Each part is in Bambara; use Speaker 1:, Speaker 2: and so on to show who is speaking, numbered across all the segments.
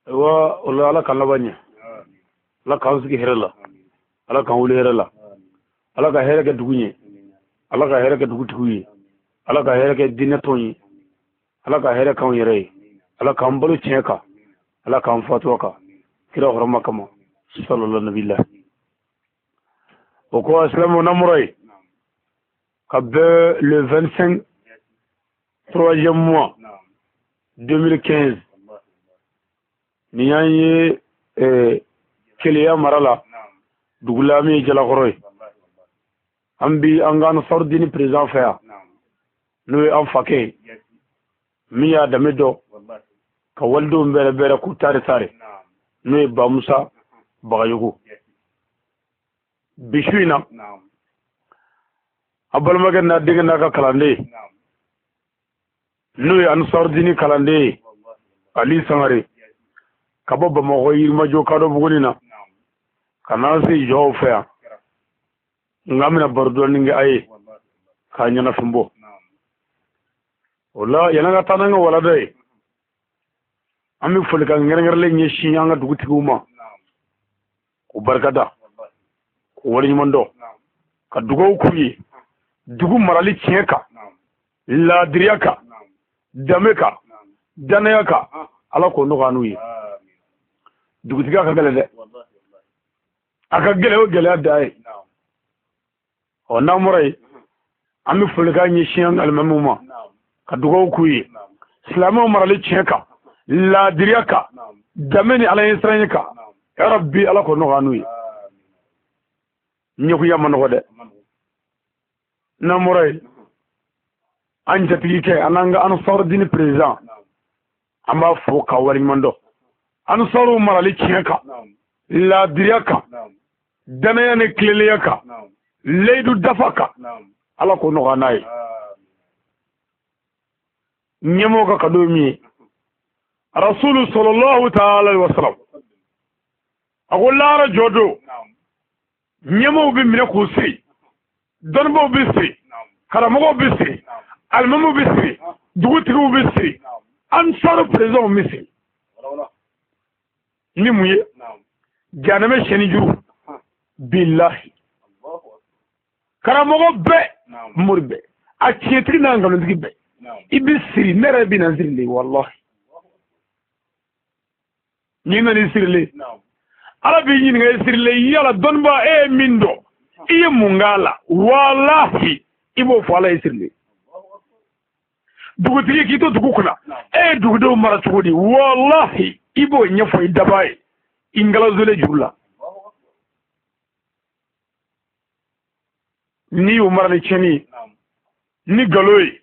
Speaker 1: Ayiwa, o la, Ala k'an laban ɲɛ. Ala k'an sigi hɛrɛ la, Ala k'an wuli hɛrɛ la, Ala ka hɛrɛ kɛ dugu ye, Ala ka hɛrɛ kɛ dugutigiw ye, Ala ka hɛrɛ kɛ diinɛtɔnw ye, Ala ka hɛrɛ k'anw yɛrɛ ye, Ala k'an balo tiɲɛ kan, Ala k'an fatu kan kira hɔrɔma kama, sallallahu nabila. O ko silamɛw, n'an bɔra yen ka bɛn le 25, troisième mois 2015, nin y'an ye Keleya mara la, dugu la min ye Jalakɔrɔ ye. An bi an ka Ansarudini président fɛ yan, n'o ye an fakɛ ye, min y'a danbe dɔn ka walidenw bɛrɛ bɛrɛ k'u tare tare, n'o ye Bamusa Bagayogo. Bi su in na, a balimakɛ n'a denkɛ n'a ka kalanden, n'o ye Ansarudini kalanden ye, Ali Sangare, ka bɔ Bamakɔ Yirimajɔ kadɔ buguni na ka n'an se jɔw fɛ yan. Nka an bɛna baro dɔɔnin kɛ a ye k'a ɲɛnafin bɔ o la. Yan'an ka taa n'an ka walada ye, an bɛ folikan kɛrɛnkɛrɛnlen ɲɛsin an ka dugutigiw ma, k'u barikada, k'u waleɲuman dɔn, ka dugawu k'u ye dugu marali tiɲɛ kan, laadiriya kan, danbe kan, danaya kan. Ala k'o nɔgɔya n'u ye. Dugutigiya ka gɛlɛn dɛ, a ka gɛlɛn, o gɛlɛya dan ye. Ɔ, n'an bɔra yen, an bɛ folikan ɲɛsin an alimamiw ma ka dugawu k'u ye silamɛw marali tiɲɛ kan, laadiriya kan, danbe ni Ala ɲɛsiranɲɛ kan. Ya Rabbi, Ala k'o nɔgɔya n'u ye. Ɲɛkuya ma nɔgɔ dɛ. N'an bɔra yen, an jatigikɛ, an n'an ka Ansarudini président, an b'a fo ka waleɲuman dɔn Ansaruw marali tiɲɛ kan, laadiriya kan, danaya ni tilennenya kan, layidu dafa kan. Ala k'o nɔgɔya n'a ye. Ɲɛmɔgɔ ka kado ye min ye, Rasulu sallallahu taala alaihi wasallam a ko lahara jɔ don, ɲɛmɔgɔw bɛ minɛ k'u siri, dɔnnibaw bɛ siri, karamɔgɔw bɛ siri, alimamiw bɛ siri, dugutigiw bɛ siri, Ansaru présidentw bɛ siri. Ni mun ye? Janɛmɛ sɛni juru. Bilahi, karamɔgɔ bɛɛ, mori bɛɛ, a tiɲɛtigi n'a nkalontigi bɛɛ, i bɛ siri. Ne yɛrɛ bɛ na n sirilen, walahi, n'i nana i sirilen, Ala b'i ɲininka i sirilen: yala dɔnnibaa, e ye min dɔn, i ye mun k'a la? Walahi, i b'o fɔ Ala ye sirilen. Dugutigi, k'i to dugu kunna, e ye dugudenw mara cogo di? Walahi, i b'o ɲɛfɔ i dabaa ye i ngalazolen juru la. N'i y'o mara ni tiɲɛni ye, ni nkalon ye,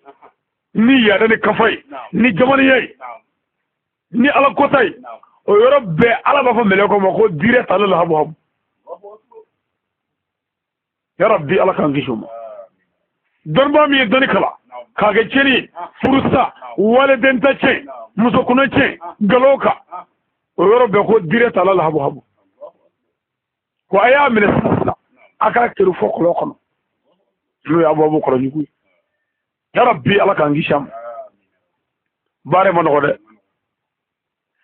Speaker 1: ni yaada ni kafa ye, ni jamaniya ye, ni Ala kɔta ye, o yɔrɔ bɛɛ Ala b'a fɔ mɛlɛkɛw ma ko direct ale la habu habu. Ya Rabbi, Ala k'an kisi o ma. Dɔnnibaa min ye dɔnni kalan k'a kɛ tiɲɛni ye, furusa, waliden ta tiɲɛ, muso kɔnɔ tiɲɛ, nkalon kan, o yɔrɔ bɛɛ ko direct ala la habu habu, ko a y'a minɛ sisan, a k'a keri fɔ kɔlɔn kɔnɔ, n'o ye abu kɔlɔnjugu ye. Ya Rabbi, Ala k'an kisi a ma. Baara ma nɔgɔ dɛ,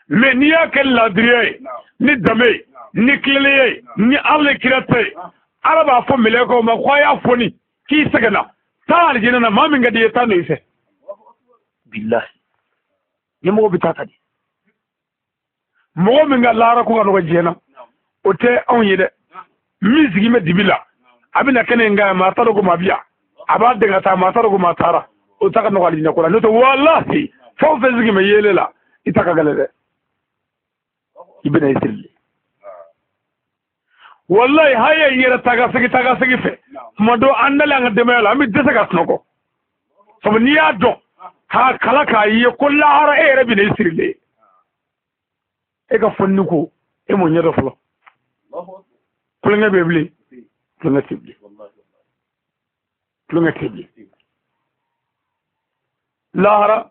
Speaker 1: mais n'i y'a kɛ laadiriya ye, ni danbe ye, ni tilennenya ye, ni Ala ni kira ta ye, Ala b'a fɔ mɛlɛkɛw ma ko a y'a fɔ ni k'i sɛgɛnna, taa alijinɛ na, maa min ka di i ye, taa n'o i fɛ. Bilahi, ɲɛmɔgɔ bɛ taa ta di mɔgɔ min ka lahara ko ka nɔgɔ diɲɛ na, o tɛ anw ye dɛ. Min sigi bɛ dibi la, a bɛna kɛnɛ in kan, maa t'a dɔn ko maa bi yan, a b'a dɛn ka taa, maa t'a dɔn ko maa taara, o ta ka nɔgɔ alijinɛ ko la. N'o tɛ, walahi, fɛn o fɛn sigi bɛ yeelen la, i ta ka gɛlɛn dɛ, i bɛna i siri. Walahi, haya in yɛrɛ taa ka segin, taa ka segin fɛ, tuma dɔ an dalen an ka denbaya la, an bɛ dɛsɛ ka sunɔgɔ, sabu n'i y'a dɔn k'a kala k'a ye ko lahara e yɛrɛ bɛna i sirilen, e ka fɔnni ko e m'o ɲɛ dɔn fɔlɔ. Kulonkɛ bɛ bilen, kulonkɛ tɛ bilen, kulonkɛ tɛ bilen lahara.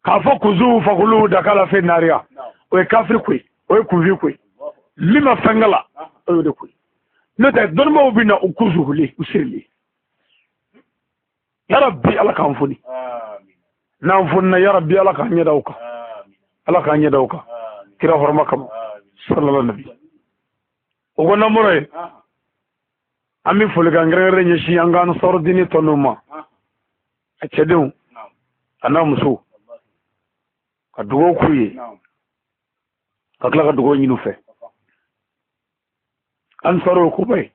Speaker 1: K'a fɔ kuzu fakulu dakala fɛ nariya, o ye kafiri ko ye, o ye kunfin ko ye. Min ma fɛn kala, o y'o de ko ye. N'o tɛ, dɔnnibaaw bɛ na u kuzuhulen, u sirilen. Ya Rabbi, Ala k'an foni. N'an fonina, ya Rabbi, Ala k'an ɲɛda o kan. Ala k'an ɲɛ da o kan kira hɔrɔma kama sallallahu nabi. O ko n'an bɔra yen, an bɛ folikan kɛrɛnkɛrɛn ɲɛsin an ka ansarudini tɔnw ma, a cɛdenw a n'a musow, ka dugawu k'u ye, ka tila ka dugawu ɲini u fɛ. Ansaru ye koba ye,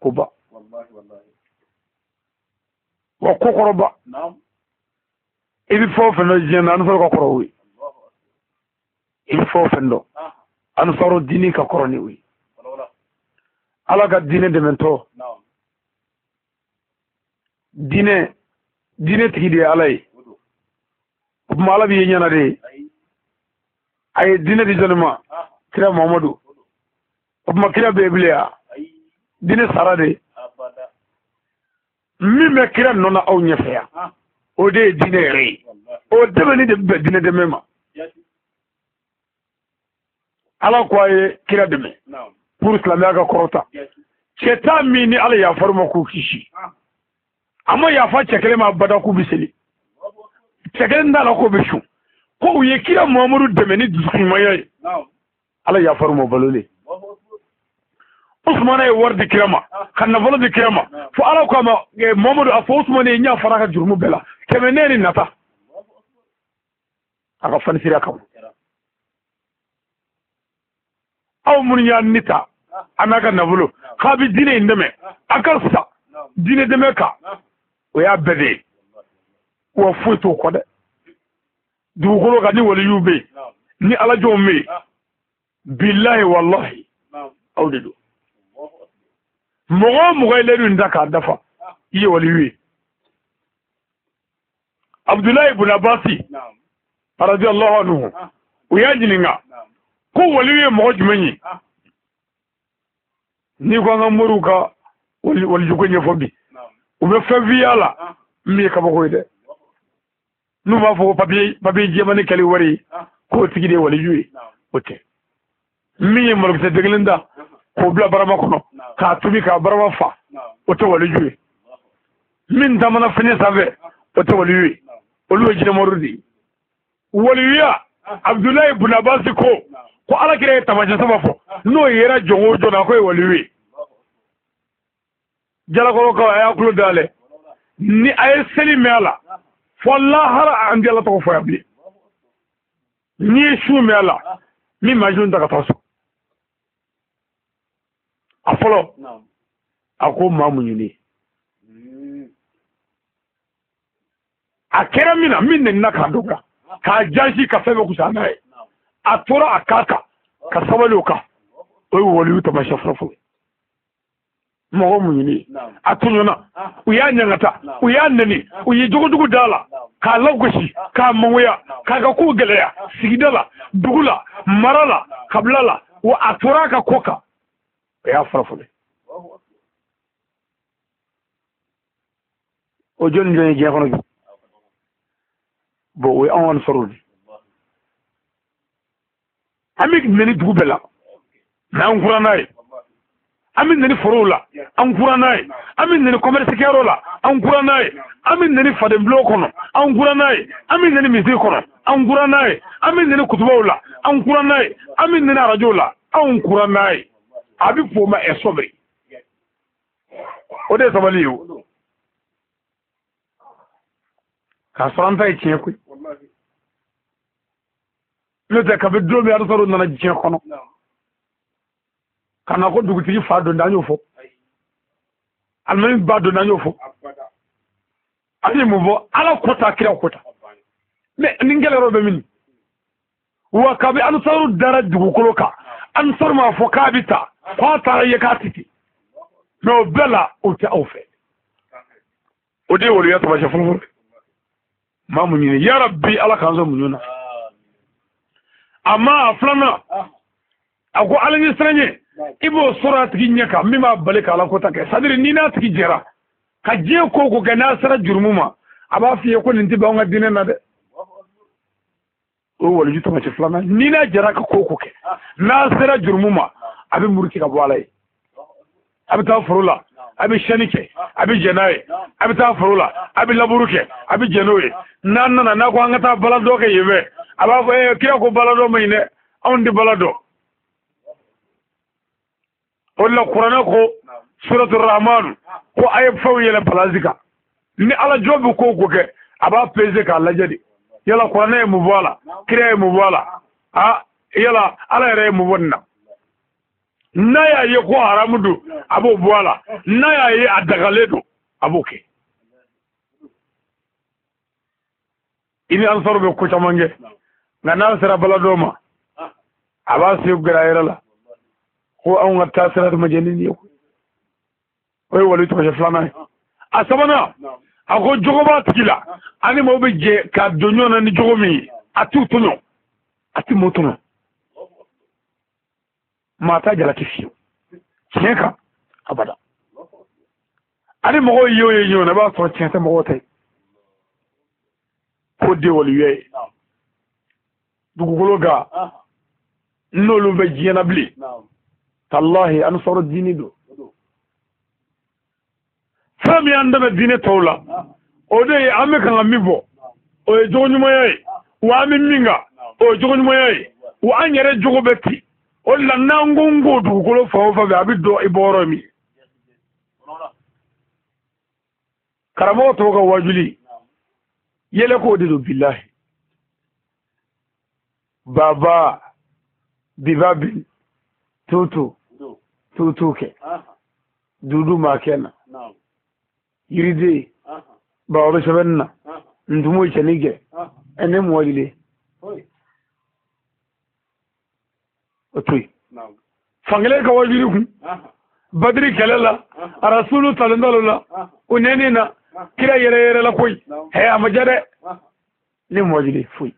Speaker 1: koba wa kokɔrɔba. I bɛ fɛn o fɛn dɔn diɲɛ na, ansaru ka kɔrɔ o ye. I bɛ fɛn o fɛn dɔn, ansaru diini ka kɔrɔ ni o ye. Ala ka diinɛ dɛmɛtɔ, diinɛ tigi de ye Ala ye. O tuma Ala b'i ye ɲɛna de ye. A ye diinɛ di jɔnni ma? Kira Muhamadu. O tuma kira bɛ yen bilen ya? Diinɛ sara de. Min bɛ kira nɔ na aw ɲɛfɛ yan, o de ye diinɛ yɛrɛ ye. O dɛmɛni de bɛ bɛn diinɛ dɛmɛ ma. Ala ko a ye kira dɛmɛ pour silamɛya ka kɔrɔta. Cɛ t'a min ni Ala yafar'u ma k'u kisi. A ma yafa cɛ kelen ma abada k'u bɛ seli. Cɛ kelen t'a la k'o bɛ sun. Ko u ye kira Muhamadu dɛmɛ ni dusukun ɲumanya ye. Ala yafar'u ma balolen. Usumana ye wari di kira ma, ka nafolo di kira ma, fo Ala ko a ma, Muhamadu a fɔ Usumana ye n yafara a ka jurumu bɛɛ la, tɛmɛ ne ni nata a ka fanisiriya kama. Aw minnu y'a ni ta a n'a ka nafolo k'a bɛ diinɛ in dɛmɛ, a ka sa diinɛ dɛmɛ kan, o y'a bɛɛ de ye. Wa foyi t'o kɔ dɛ. Dugukolo kan ni waliyuw bɛ yen, ni alajɔnw bɛ yen, bilahi walahi aw de don. Mɔgɔ o mɔgɔ ye layidu in ta k'a dafa, i ye waliyu ye. Abudulayi ibn Abasi radiyallahu anhu, u y'a ɲininka ko waliyu ye mɔgɔ jumɛn ye? N'i ko an ka moriw ka walijuko ɲɛfɔ bi, u bɛ fɛn f'i y'a la min ye kabako ye dɛ. N'u b'a fɔ ko papiye jɛman kɛli wari ye, k'o tigi de ye waliju ye, o tɛ. Min ye malokisɛ den kelen ta k'o bila barama kɔnɔ k'a tobi k'a barama fa, o tɛ waliju ye. Min taamana fɛnɛ sanfɛ, o tɛ waliju ye. Olu ye jinɛmoriw de ye. Waliyuya, Abudulayi ibn Abasi ko Ala kira ye taamasiyɛn saba fɔ, n'o yera jɔn o jɔn na, k'o ye waliyu ye. Jalakɔrɔkaw, a y'a tulo dayɛlɛ. Ni a ye seli mɛn a la, fɔ lahara an tɛ Ala tɔgɔ fɔ yan bilen. N'i ye su mɛn a la, min mansin ta ka taa so. A fɔlɔ, a ko maa muɲunen. A kɛra min na, min nɛnina k'a dɔgɔya, k'a jasi ka fɛn bɛɛ kusa n'a ye, a tora a kan kan ka sabali o kan, o ye waliyu taamasiyɛn fɔlɔ fɔlɔ. Mɔgɔ muɲunen, a tɔɲɔna, u y'a ɲangata, u y'a nɛni, u ye jogojugu d'a la, k'a lagosi, k'a mangoya, k'a ka kow gɛlɛya sigida la, dugu la, mara la, kabila la, wa a tora a ka ko kan, o y'a fɔlɔ fɔlɔ. O jɔn jɔn ye diɲɛ kɔnɔ bi? Bon, o ye anw ansɔrɔ de. An bɛ nɛni dugu bɛɛ la, mɛ an kura n'a ye. An bɛ nɛni forow la, an kura n'a ye. An bɛ nɛni commerce kɛyɔrɔ la, an kura n'a ye. An bɛ nɛni fadenbulon kɔnɔ, an kura n'a ye. An bɛ nɛni misiri kɔnɔ, an kura n'a ye. An bɛ nɛni kutubaw la, an kura n'a ye. An bɛ nɛni arajow la, anw kura n'a ye. A bɛ f'o ma ɛ sɔbiri. O de ye sabali ye o. K'a sɔrɔ an ta ye tiɲɛ koyi. N'o tɛ, kabi don min Ansaru nana diɲɛ kɔnɔ ka na ko dugutigi fa don, an y'o fɔ. Alimami ba don, an y'o fɔ. An ye mun fɔ? Ala ko ta, kira ko ta. Mɛ nin kɛlɛ yɔrɔ bɛ min? Wa kabi Ansaru dara dugukolo kan, Ansaru m'a fɔ k'a bɛ ta, k'a taara ye k'a tɛ ten. Mɛ o bɛɛ la, o tɛ aw fɛ. O de ye waliya taamasiyɛn fɔlɔ fɔlɔ. Maa muɲunen, yarabi Ala k'an sɔn muɲu na. A ma a filanan, a ko Ala ɲɛ siran ɲɛ, i b'o sɔrɔ a tigi ɲɛ kan min b'a bali ka Ala ko ta kɛ. C'est à dire n'i n'a tigi jɛra ka diɲɛ ko o ko kɛ, n'a sera jurumu ma, a b'a f'i ye ko nin tɛ bɛn anw ka diinɛ na dɛ. O ye waliju taamasiyɛn filanan. N'i n'a jɛra ka ko o ko kɛ, n'a sera jurumu ma, a bɛ muruti ka bɔ Ala ye. A bɛ taa foro la, a bɛ siyɛnni kɛ, a bɛ jɛn n'a ye. A bɛ taa foro la, a bɛ laburu kɛ, a bɛ jɛn n'o ye. N'a nana, n'a ko an ka taa baladɔ kɛ yen fɛ, A b'a fɔ kira ko bala dɔ ma ɲi dɛ, anw tɛ bala dɔn. O de la kuranɛ ko suratu rahmanu ko a ye fɛnw yɛlɛ balansi kan. Ni ala jɔn bɛ ko o ko kɛ, a b'a pese k'a lajɛ de. Yala kuranɛ ye mun fɔ a la, kira ye mun fɔ a la, a yala ala yɛrɛ ye mun fɔ nin na. N'a y'a ye ko haramu don, a b'o bɔ a la. N'a y'a ye a dagalen don, a b'o kɛ. I ni ansaru bɛ ko caman kɛ, nka n'a sera baladɔ ma, a b'a sen gɛrɛ a yɛrɛ la ko anw ka taa sira ma jɛ ni nin ye koyi. O ye wali tɔgɔsɛ filanan ye. A sabanan, a ko jogo b'a tigi la, ani maaw bɛ jɛ ka don ɲɔgɔn na ni jogo min ye, a t'u tɔɲɔ, a ti mɔɔ tɔɲɔ, maa t'a jalaki fiyewu tiɲɛ kan abada. Ani mɔgɔw ye o ye ɲɔgɔn na, i b'a sɔrɔ tiɲɛ tɛ mɔgɔw ta ye. K'o de waliya ye dugukolo kan n'olu bɛ diɲɛ na bilen, talahi an sɔrɔ diini don. Fɛn min y'an dɛmɛ diinɛ tɔw la, o de ye an bɛ kan ka min fɔ, o ye jogo ɲumanya ye, wa an bɛ min kan, o ye jogo ɲumanya ye, wa an yɛrɛ jogo bɛ ten. O de la n'an ko n ko dugukolo fan o fan fɛ, a bɛ dɔn i bɔyɔrɔ ye min ye. Karamɔgɔ tɔw ka wajuli yɛlɛ k'o de don bilahi. Baba biba bin tutu tutu kɛ dudu maa kɛ na yiriden baba bɛ sɛbɛnni na ntumu cɛni kɛ ne mɔgɔ o to yen. Fankelen ka wajuli kun badiri kɛlɛ la, arasulu talentalo la, o nɛni na kira yɛrɛ yɛrɛ la koyi. Hɛ a ma diya dɛ, ne mɔgɔ foyi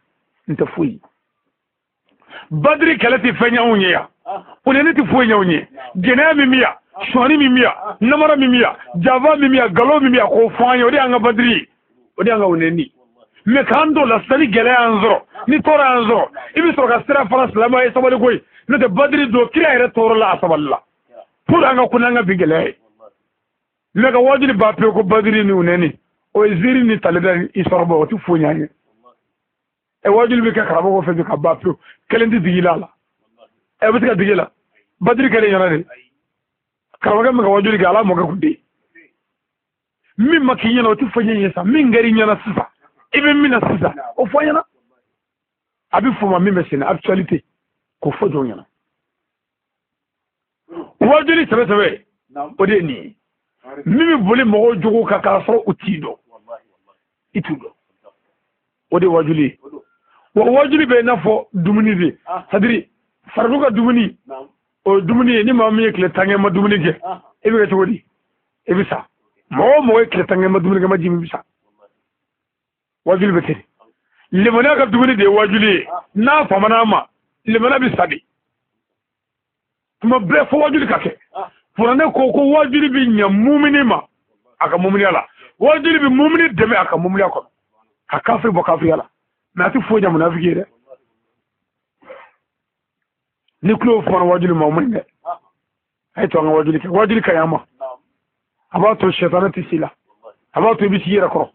Speaker 1: n tɛ foyi. Badiri kɛlɛ tɛ fɛn ɲɛ anw ye yan, o nɛni tɛ foyi ɲɛ anw ye. Jɛnɛya min bɛ yan, sɔɔni min bɛ yan, namara min bɛ yan, janfa min bɛ yan, nkalon min bɛ yan, k'o fɔ an ye, o de y'an ka badiri ye, o de y'an ka onɛni. Mɛ k'an t'o la sisan, ni gɛlɛya y'an sɔrɔ, ni tɔɔrɔ y'an sɔrɔ, i bɛ sɔrɔ ka sira fara silamɛ ye sabali koyi. N'o tɛ badiri don, kira yɛrɛ tɔɔrɔ la, a sabali la pour an ka ko n'an ka bi gɛlɛya ye. Mɛ ka wajuli ba pewu ko badiri ni onɛni, o ye ziiri ni talida i sɔrɔ bɔ, o tɛ foyi ɲɛ an ye. Ɛ wajuli bɛ kɛ karamɔgɔ fɛ bi ka ban pewu, kelen tɛ digi la la, ɛ bɛ se ka digi la. Badiri kɛlen ɲɛna de, karamɔgɔkɛ min ka wajuli kɛ, ala mɔkɛ kun den min ma k'i ɲɛna, o tɛ fɔ ɲɛ ye sa. Min kɛr'i ɲɛna sisan, i bɛ min na sisan, o fɔ ɲɛna. A bɛ fɔ ma min bɛ sen na actualité, k'o fɔ jɔn ɲɛna. Wajuli sɛbɛ sɛbɛ, o de ye nin ye. Min bɛ boli mɔgɔw jogo kan k'a sɔrɔ u t'i dɔn, i t'u dɔn, o de ye wajuli ye. Wa wajuli bɛ i n'a fɔ dumuni de, c'est à dire farikolo ka dumuni, o ye dumuni ye. Ni maa min ye tile 10 kɛ ma dumuni kɛ, i bɛ kɛ cogo di? I bɛ sa. Mɔgɔ o mɔgɔ ye tile 10 kɛ ma dumuni kɛ, ma ji min, i bɛ sa. Wajuli bɛ ten. Limaniya ka dumuni de ye wajuli ye. N'a famana a ma, limaniya bɛ sa de. Tuma bɛɛ fo wajuli ka kɛ. Kuranɛ ko ko wajuli bɛ ɲɛ mumini ma a ka muminiya la, wajuli bɛ mumini dɛmɛ a ka muminiya kɔnɔ, ka kafiri bɔ kafiriya la. Mɛ a tɛ foyi ɲɛ munafiki ye dɛ. Ni tulo fɔra wajuli ma, o man ɲi dɛ. A ye to an ka wajuli kɛ, wajuli ka ɲi an ma. A b'a to sɛtanɛ tɛ s'i la, a b'a to i bɛ sigi i yɛrɛ kɔrɔ.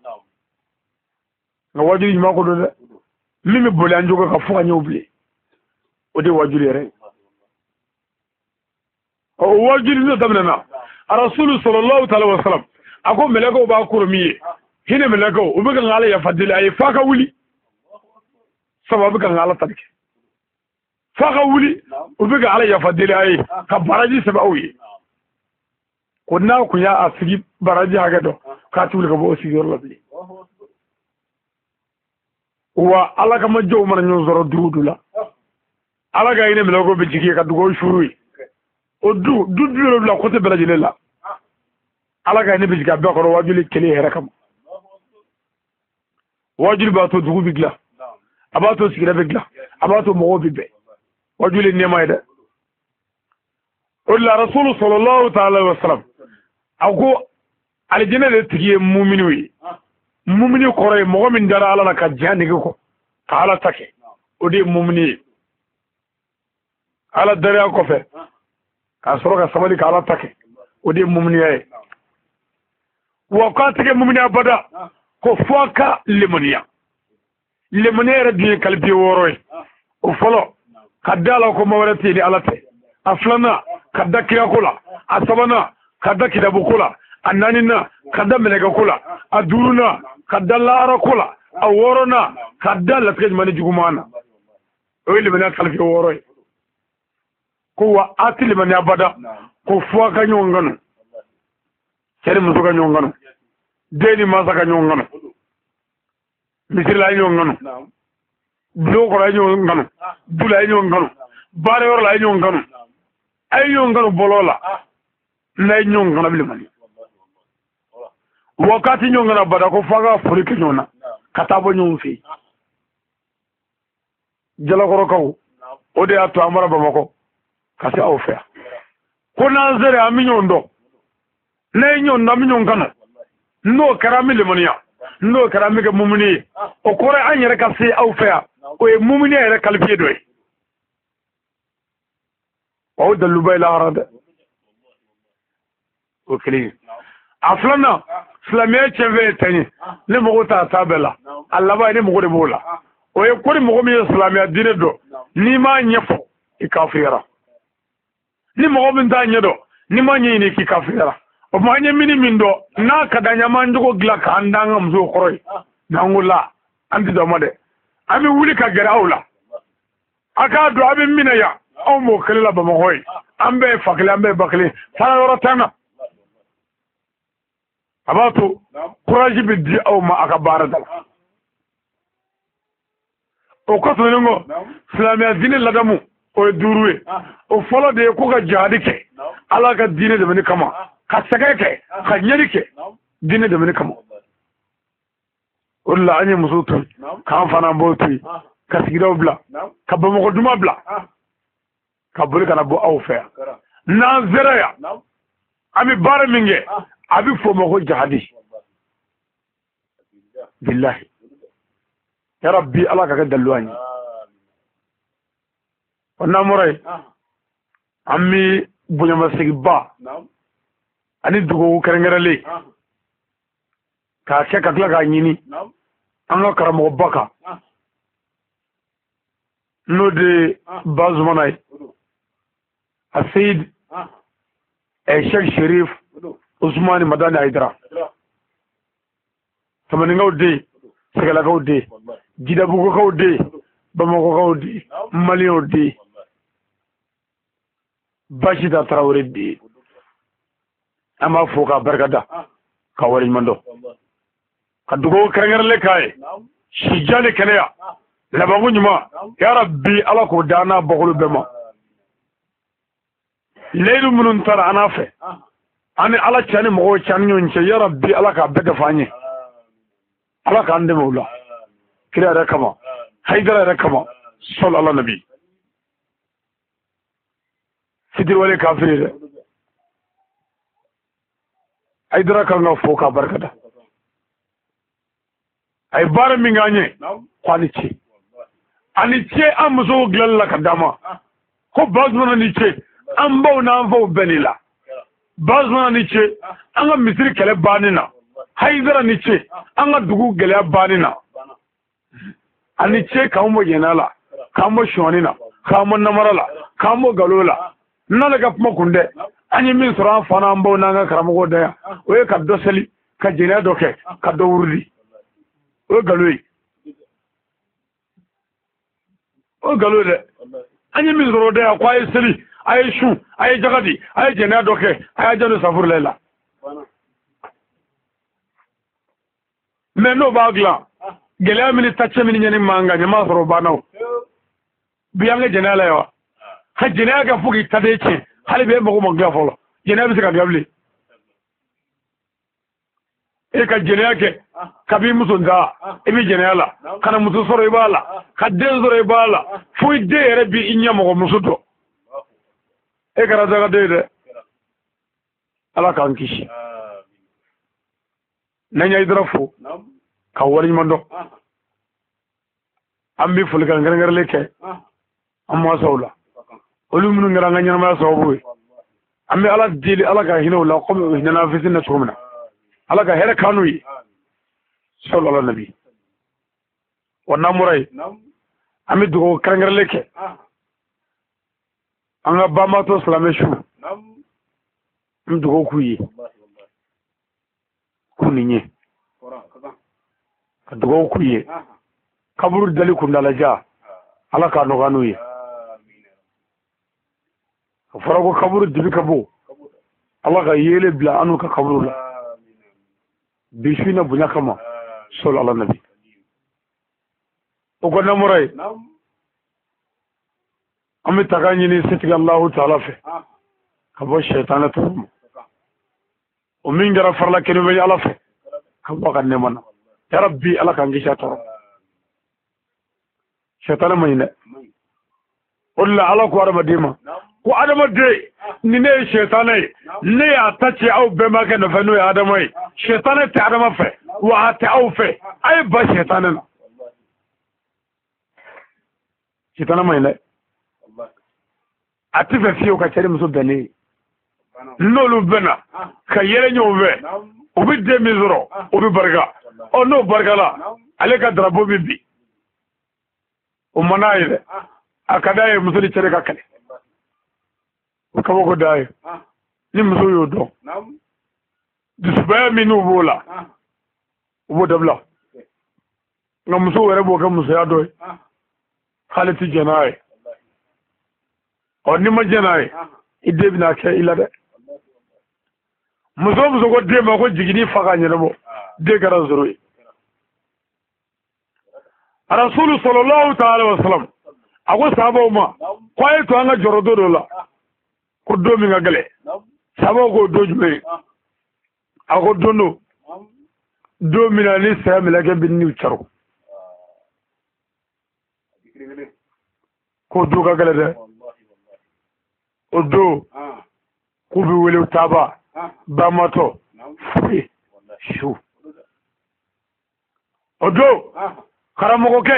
Speaker 1: Nka wajuli ɲuman ko don dɛ, min bɛ boli an jogo kan fo ka ɲɛw bilen, o de ye wajuli yɛrɛ ye. O wajuli n'o daminɛna, arasulu sallallahu ta'ala wa salam a ko mɛlɛkɛw b'a kɔrɔ min ye, hinɛ mɛlɛkɛw, u bɛ ka ala yafa deli a ye f'a ka wuli, sabu a bɛ ka ala tali kɛ. F'a ka wuli, u bɛ ka ala yafa deli a ye ka baraji sɛbɛn aw ye. Ko n'a kun y'a sigi baraji hakɛ dɔn, k'a ti wuli ka bɔ o sigiyɔrɔ la bilen. Wa ala kama jɔnw mana ɲɔgɔn sɔrɔ dugu du la, ala ka hinɛ mɛlɛkɛw bɛ jigin ka dugawu suru ye. O du du 70 côté bɛɛ lajɛlen la, ala ka hinɛ bɛ jigin a bɛɛ kɔrɔ wajuli kelen hɛrɛ kama. Wajuli b'a to dugu bɛ dilan, a b'a to sigida bɛ dilan, a b'a to mɔgɔw bɛ bɛn. Wajuli nɛɛma ye dɛ. O de la rasulu sallallahu ta'ala wa salam a ko alijinɛ de tigi ye muminiw ye. Mumini kɔrɔ ye mɔgɔ min dara ala la ka diɲɛ nege kɔ ka ala ta kɛ, o de ye mumini ye. Ala dariya kɔfɛ k'a sɔrɔ ka sabali ka ala ta kɛ, o de ye muminiya ye. Wa k'a tɛ kɛ muminiya bada ko fo a ka limaniya. Limaniya yɛrɛ dun ye qualité 6 ye. O fɔlɔ, ka da la ko ma wɛrɛ tɛ yen ni Ala tɛ. A filanan, ka da kirako la. A sabanan, ka da kitabu ko la. A naaninan, ka da mɛlɛkɛ ko la. A duurunan, ka da lahara ko la. A wɔɔrɔnan, ka da latigɛ ɲuman ni juguman na. O ye limaniya qualité 6 ye. Ko wa a tɛ limaniya bada ko fo a ka ɲɔgɔn kanu, cɛ ni muso ka ɲɔgɔn kanu, den ni mansa ka ɲɔgɔn kanu, misiri la a ye ɲɔgɔn kanu, bulon kɔnɔ a ye ɲɔgɔn kanu, du la a ye ɲɔgɔn kanu, baarayɔrɔ la a ye ɲɔgɔn kanu, a ye ɲɔgɔn kanu bɔlɔn la. N'a ye ɲɔgɔn kanu, a bɛ limaniya. Wa k'a tɛ ɲɔgɔn kanu abada ko fo a ka foli kɛ ɲɔgɔn na ka taa bɔ ɲɔgɔn fɛ yen. Jalakɔrɔkaw, o de y'a to an bɔra Bamakɔ ka se aw fɛ yan. Ko n'an sera, an bɛ ɲɔgɔn dɔn. N'a ye ɲɔgɔn dɔn, an bɛ ɲɔgɔn kanu. N'o kɛra, an bɛ limaniya. N'o kɛra, an bɛ kɛ mumuni ye. O kɔrɔ ye an yɛrɛ ka se aw fɛ yan, o ye mumuni yɛrɛ qualifié dɔ ye. O daliluba ye lahara dɛ. O kelen ye. A filanan, silamɛya tiɲɛfɛn ye tɛn ye, ne mago t'a ta bɛɛ la. A laban ye, ne mago de b'o la. O ye ko ni mɔgɔ min ye silamɛya diinɛ dɔn, n'i m'a ɲɛfɔ, i kafiriyara. Ni mɔgɔ min t'a ɲɛ dɔn, n'i m'a ɲɛɲini, k'i kafiriyara. O tuma, an ye min dɔn, n'a ka d'an ye, an b'an jogo dilan k'an da an ka musow kɔrɔ ye. N'an ko la, an tɛ dɔn ma dɛ, an bɛ wuli ka gɛrɛ aw la. A k'a dɔn a bɛ min na yan, anw b'o kelen la Bamakɔ ye. An bɛɛ ye fa kelen, an bɛɛ ye ba kelen, fara yɔrɔ t'an na. A b'a to courage bɛ di aw ma a ka baara da la. O kɔfɛ kɔ, silamɛya diinɛ ladamu, o ye 5 ye. O fɔlɔ de ye ko ka jihadi kɛ Ala ka diinɛ dɛmɛni kama, ka sɛgɛn kɛ, ka ɲɛli kɛ diinɛ dɛmɛni kama. O de la an ye musow to yen, k'an fana b'o to yen, ka sigidaw bila, ka Bamakɔ duman bila, ka boli ka na bɔ aw fɛ yan. N'an sera yan, an bɛ baara min kɛ, a bɛ f'o ma ko jihadi. Bilahi, ya Rabbi, Ala ka kɛ dalilu an ye. O n'an bɔra yen, an bɛ bonyamaseginba ani dugawu kɛrɛnkɛrɛnlen k'a kɛ, ka tila k'a ɲini an ka karamɔgɔba kan, n'o de ye Bazumana ye, a Seyid Sheikh Sherif Usmani Madani Hayidara, Tamaninkaw den, Sɛgɛlakaw den, Jidabugukaw den, Bamakɔkaw den, Maliyɛnw den, Basita Tarawele den. An b'a fo k'a barikada, ka waleɲuman dɔn, ka dugawu kɛrɛnkɛrɛnlen k'a ye, si jan ni kɛnɛya, labanko ɲuman. Ya Rabbi, Ala k'o d'an n'a bɔkolo bɛɛ ma. Layidu minnu taara an n'a fɛ, an ni Ala cɛ ni mɔgɔw cɛ, an ni ɲɔgɔn cɛ, ya Rabbi, Ala k'a bɛɛ dafa an ye. Ala k'an dɛmɛ o la, kira yɛrɛ kama, Hayidara yɛrɛ kama, sɔli ala nabi. Fitiriwale kafiri dɛ. Hayidara kan ka fo k'a barikada. A ye baara min k'an ye, ko a ni ce, a ni ce. An musow dilanli la ka d'an ma, ko Bazumana ni ce. An baw n'an faw bɛɛ ni la. Bazumana ni ce an ka misiri kɛlɛ banni na. Hayidara ni ce an ka dugu gɛlɛya banni na. A ni ce k'an bɔ jɛnɛ la, k'an bɔ sɔɔni na, k'an bɔ namara la, k'an bɔ galo la. N'ale ka kuma kun tɛ, an ye min sɔrɔ an fa n'an baw n'an ka karamɔgɔw da yan, o ye ka dɔ seli, ka jɛnɛya dɔ kɛ, ka dɔ wurudi. O ye galo ye, o ye galo ye dɛ. An ye min sɔrɔ o da yan, ko a ye seli, a ye sun, a ye jaga di, a ye jɛnɛya dɔ kɛ, a y'a janto safurulayi la. Mɛ n'o b'a dilan, gɛlɛya min ni tacɛ min ɲɛni man kan, ɲama sɔrɔ o banna. O bi an ka jɛnɛya la ye wa, ka jɛnɛya kɛ fo k'i ta den tiɲɛ. Hali bi e mago ma dilan fɔlɔ, jɛnɛya bɛ se ka dilan bilen? E ka jɛnɛya kɛ kabi muso nta, i bɛ jɛnɛya la, ka na muso sɔrɔ, i b'a la, ka den sɔrɔ, i b'a la, fo i den yɛrɛ b'i ɲɛ mɔgɔ muso dɔn. E kɛra dagaden ye dɛ. Ala k'an kisi. N'an ye Hayidara fo ka waleɲuman dɔn, an bɛ folikan kɛrɛnkɛrɛnlen kɛ an mansaw la, olu minnu kɛra an ka ɲɛnamaya sababu ye. An bɛ Ala deli, Ala ka hinɛ u la komi u hinɛna an fitinin na cogo min na. Ala ka hɛrɛ k'an n'u ye, sɔlɔ ala nabi. Wa n'an bɔra yen, an bɛ dugawu kɛrɛnkɛrɛnlen kɛ an ka banbaatɔ silamɛ su, an bɛ dugawu k'u ye k'u ni ɲɛ, ka dugawu k'u ye kaburu dali kundalaja, Ala k'a nɔgɔya n'u ye. A fɔra ko kaburu dibi ka bon, Ala ka yeelen bila an n'u ka kaburu la bi su in na bonya kama, sɔli ala nabi. O ko n'an bɔra yen, an bɛ taga ɲini setigi Alahu taala fɛ ka bɔ sɛtanɛ tɔɔrɔ ma, o min kɛra farila kelen bɛ Ala fɛ ka bɔ a ka nɛɛma na. Yarabi, Ala k'an kisi a tɔɔrɔ. Sɛtanɛ man ɲi dɛ. O de la Ala ko adamaden ma ko adamaden, ni ne ye sɛtanɛ ye, ne y'a ta ci aw bɛnbakɛ nɔfɛ, n'o ye Adama ye. Sɛtanɛ tɛ Adama fɛ, wa a tɛ aw fɛ. A ye ba sɛtanɛ na. Sɛtanɛ man ɲi dɛ. A tɛ fɛ fiyewu ka cɛ ni muso bɛnnen ye. N'olu bɛnna ka yɛlɛ ɲɔgɔn fɛ, u bɛ den min sɔrɔ, o bɛ barika. Ɔ, n'o barikala, ale ka darapo bɛ bin. O man d'a ye dɛ. A ka d'a ye muso ni cɛ de ka kɛlɛ, o kabako d'a ye. Ni muso y'o dɔn, dusubaya min n'u b'o la, u b'o dabila. Nka musow yɛrɛ b'o kɛ musoya dɔ ye, k'ale tɛ jɛn n'a ye. Ɔ, n'i ma jɛn n'a ye, i den bɛna kɛ i la dɛ. Muso muso ko den ma ko jiginni fa ka ɲɛnabɔ, den kɛra zoro ye. Rasulu sallallahu ta'ala wa sallam a ko sahabaw ma ko a ye to an ka jɔrɔ don dɔ la, ko don min ka gɛlɛn. Sahabaw ko don jumɛn ye? A ko don don don min na ni saya mɛlɛkɛ bɛ niw caro, k'o don ka gɛlɛn dɛ. O don k'u bɛ wele taaba bamatɔ fure su. O don, karamɔgɔkɛ,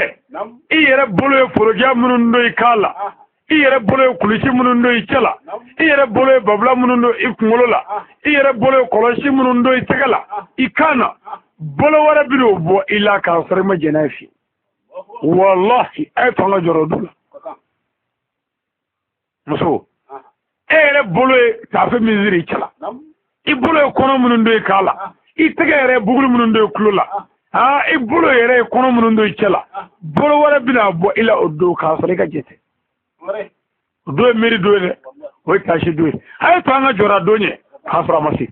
Speaker 1: i yɛrɛ bolo ye forojɛ minnu don i kan la, i yɛrɛ bolo ye kulusi minnu don i cɛ la, i yɛrɛ bolo ye babila minnu don i kunkolo la, i yɛrɛ bolo ye kɔlɔsi minnu don i tɛgɛ la, i kan na, bolo wɛrɛ bɛ n'o bɔ i la k'a sɔrɔ i ma jɛn n'a ye fiyewu. Walahi, a ye to an ka jɔrɔ o don la. Muso, e yɛrɛ bolo ye taafe min siri i cɛ la, i bolo ye kɔnɔ minnu don i kan la, i tɛgɛ yɛrɛ ye buguri minnu don i tulo la, aa, i bolo yɛrɛ ye kɔnɔ minnu don i cɛ la, bolo wɛrɛ bɛna bɔ i la o don k'a sɔrɔ i ka jɛ tɛ. O don ye miiri don ye dɛ, o ye taasi don ye. A ye to an ka jɔrɔ a don ɲɛ k'a sɔrɔ a ma se.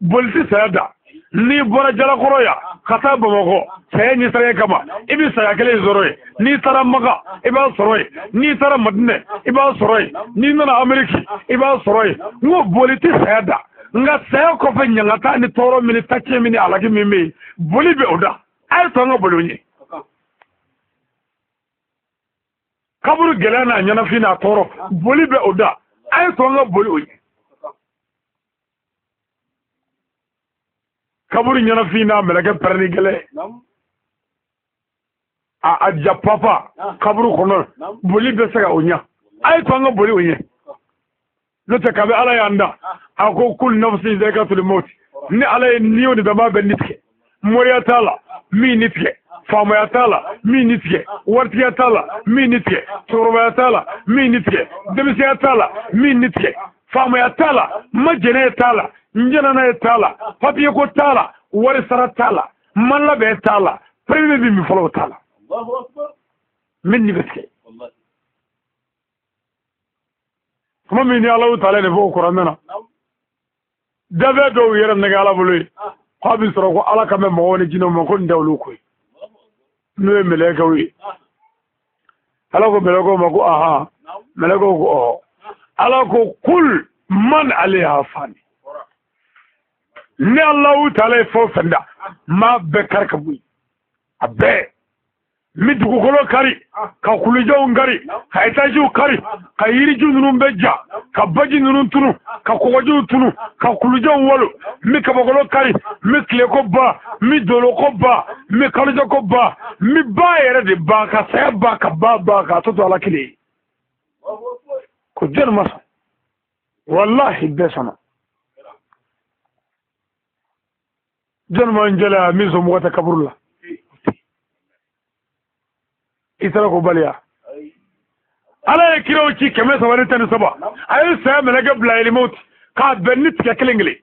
Speaker 1: Boli tɛ saya da. N'i bɔra Jalakɔrɔ yan ka taa Bamakɔ saya ɲɛsiranya kama, i bɛ saya kelen sɔrɔ yen. N'i taara Maka, i b'a sɔrɔ yen. N'i taara Madinɛ, i b'a sɔrɔ yen. N'i nana Ameriki, i b'a sɔrɔ yen. N ko boli tɛ saya da, nka saya kɔfɛ ɲangata ni tɔɔrɔ min ni tacɛn min ni alaki min bɛ yen, boli bɛ o da. A ye to an ka boli o ɲɛ. Kaburu gɛlɛya n'a ɲɛnafin n'a tɔɔrɔ, boli bɛ o da. A ye to an ka boli o ɲɛ. Kaburu ɲɛnafin n'a mɛlɛkɛ pɛrɛnni gɛlɛn, a ja papa kaburu kɔnɔ, boli bɛ se ka o ɲɛ. A ye to an ka boli o ɲɛ. N'o tɛ, kabi Ala y'an da, a ko kul nafsin zaikatul maut. Ni Ala ye ni o ni dama bɛ ni tigɛ, moriya t'a la min ni tigɛ, faamaya t'a la min ni tigɛ, waritigiya t'a la min ni tigɛ, cɛkɔrɔbaya t'a la min ni tigɛ, denmisɛnya t'a la min ni tigɛ, faamaya t'a la, ma jɛnɛ t'a la, n jɛnɛ ye t'a la, papiye ko t'a la, wari sara t'a la, man labɛn t'a la, premier bɛ min fɔlɔ o t'a la, min ni bɛ tigɛ. Kuma min ni Alahu taala de fɔ o kuranɛ na, dafɛ dɔw yɛrɛ nɛgɛ Ala bolo ye k'a bɛ sɔrɔ ko Ala ka mɛn mɔgɔw ni jinɛw ma, ko nin tɛ olu ko ye, n'o ye mɛlɛkɛw ye. Ala ko mɛlɛkɛw ma ko ahan, mɛlɛkɛw ko ɔhɔ. Ala ko kul man alayha fani. Ni Alahu taala ye fɛn o fɛn da, n b'a bɛɛ kari ka bɔ yen, a bɛɛ. N bɛ dugukolo kari, ka kulujanw kari, ka etaziw kari, ka yiriju ninnu bɛɛ ja, ka baji ninnu tunu, ka kɔgɔjiw tunu, ka kulujanw walo. N bɛ kabakolo kari, n bɛ tileko ban, n bɛ doloko ban, n bɛ kalojɛko ban, n bɛ ba yɛrɛ de ban, ka saya ban, ka ba ban, k'a tɔ to Ala kelen ye. Ko jɔnni ma sɔn? Walahi, bɛɛ sɔnna. Jɔnni ma n jɛlɛya min somɔgɔ tɛ kaburu la? I sera k'o baliya. Ala ye kiraw ci 313, a ye saya mɛlɛkɛ bila elimawuti k'a bɛn ni tigɛ kelen kelen.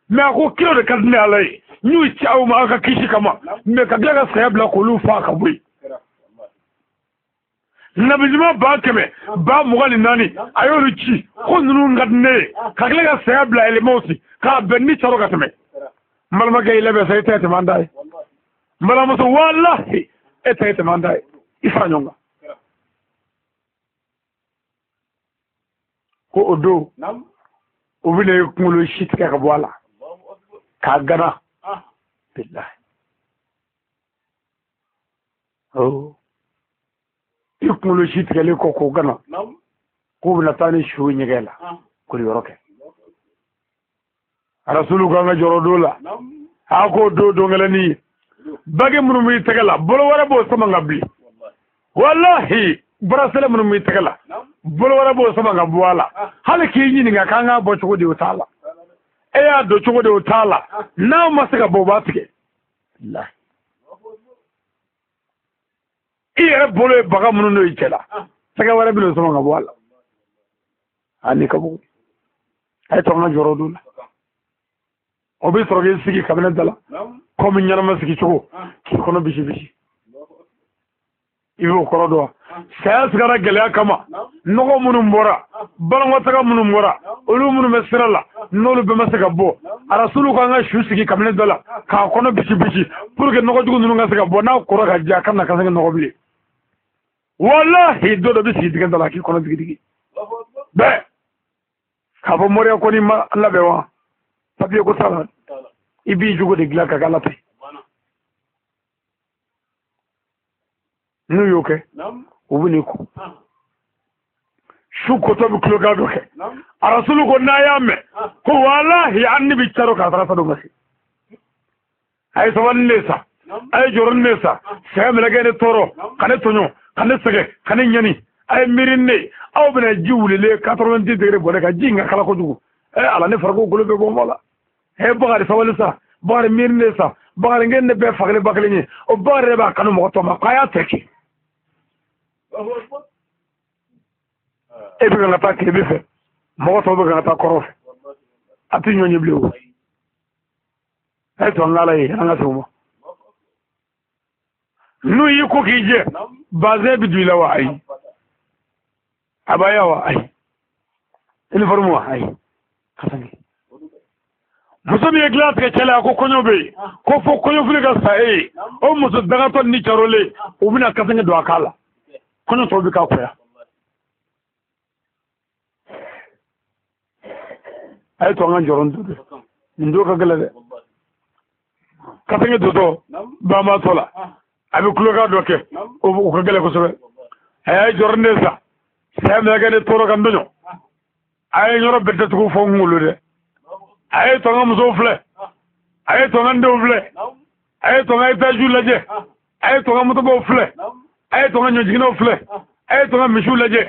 Speaker 1: Mais a ko kiraw de ka di ne Ala ye, n y'u ci aw ma aw ka kisi kama, mais ka tila ka saya bila k'olu faa ka bɔ yen. Nabi ɲuman 124,000, a y'olu ci ko ninnu ka di ne ye, ka tila ka saya bila elimawuti k'a bɛn ni caro ka tɛmɛ. N balimakɛ, i labɛn sa, i tɛ tɛmɛ an da ye. N balimamuso, walahi e tɛ tɛmɛ an da ye, i fara ɲɔgɔn kan. Ko o don u bɛna i kunkolo si tigɛ ka bɔ a la k'a gana. Bilahi, i kunkolo si tigɛlen kɔ k'o gana, k'u bɛna taa ni su ɲɛgɛn la k'o yɔrɔ kɛ. Arasulu ko an ka jɔrɔ don la, a k'o don don kɛlɛnin ye, bagi minnu b'i tɛgɛ la, bolo wɛrɛ b'o sama ka bilen. Walahi, bracelet minnu b'i tɛgɛ la, bolo wɛrɛ b'o sama ka bɔ a la. Hali k'i ɲininka k'an k'a bɔ cogo di, o t'a la. E y'a don cogo di, o t'a la. N'a ma se ka bɔ, o b'a tigɛ. I yɛrɛ bolo ye baga minnu don i cɛ la, tɛgɛ wɛrɛ bɛ n'o sama ka bɔ a la. A ni ka bugu, a ye to an ka jɔrɔ don la. O bɛ sɔrɔ k'i sigi kabinɛ da la komi ɲɛnama sigi cogo, k'i kɔnɔ bisi bisi. I b'o kɔrɔ dɔn wa? Saya sigara gɛlɛya kama, nɔgɔ minnu bɔra, balankɔtaga minnu bɔra, olu minnu bɛ sira la, n'olu bɛɛ ma se ka bɔ, arasulu k'an ka su sigi kabinɛ da la k'a kɔnɔ bisi bisi pour que nɔgɔjugu ninnu ka se ka bɔ. N'a kɔrɔ ka jɛ, a kana ka se ka nɔgɔ bilen. Walahi, dɔ dɔ bɛ sigi dingɛ da la k'i kɔnɔ digi digi bɛɛ k'a fɔ moriya ko n'i ma labɛn wa, papiye ko t'a la, i b'i jogo de dilan ka kɛ Ala fɛ. N'u y'o kɛ, u bɛ n'i ko su kotɔ bɛ kulokan dɔ kɛ. Arasulu ko n'a y'a mɛn ko walahi an ni bɛ caro k'a taara sa don ka se. A ye sabali ne sa, a ye jɔrɔ ne sa, saya mɛlɛkɛ ne tɔɔrɔ ka ne tɔɲɔ ka ne sɛgɛn ka ne ɲani. A ye miiri ne, aw bɛna ji wulilen 90 degré bɔ ne kan, ji in ka kala kojugu. Ɛ Ala, ne farikolo golo bɛ bɔ n la. Ɛ Bakari, sabali sa, Bakari, miiri ne sa, Bakari, n ne bɛɛ fa kelen ba kelen ye. O Bakari yɛrɛ b'a kanu mɔgɔ tɔ ma k'a y'a tɛ kɛ. E bɛ ka taa tilebin fɛ, mɔgɔ tɔw bɛ ka taa kɔrɔ fɛ, a tɛ ɲɔgɔn ye bilen o. A ye to an ka Ala ye, an ka segin o ma. N'u y'i ko k'i jɛ, bazɛn bɛ don i la wa? Ayi. Abaya wa? Ayi. Uniforme wa? Ayi. Kasange. Muso min ye dilan tigɛ cɛ la, a ko kɔɲɔ bɛ yen, ko fo kɔɲɔfini ka sa e ye. O muso dagatɔ ni carolen, u bɛna kasange don a kan la, kɔɲɔ tɔw bɛ k'a kɔya. A ye to an ka jɔrɔ nin don dɛ, nin don ka gɛlɛn dɛ. Kasange dontɔ banbaatɔ la, a bɛ kulokan dɔ kɛ, o ka gɛlɛn kosɛbɛ. A y'a jɔrɔ ne sa, saya mɛlɛkɛ ne tɔɔrɔ ka n tɔɲɔ. A ye yɔrɔ bɛɛ datugu fo n kunkolo dɛ. A ye to an ka musow filɛ, a ye to an ka denw filɛ, a ye to an ka etaziw lajɛ, a ye to an ka motobaw filɛ, a ye to an ka ɲɔjiginɛw filɛ, a ye to an ka misiw lajɛ,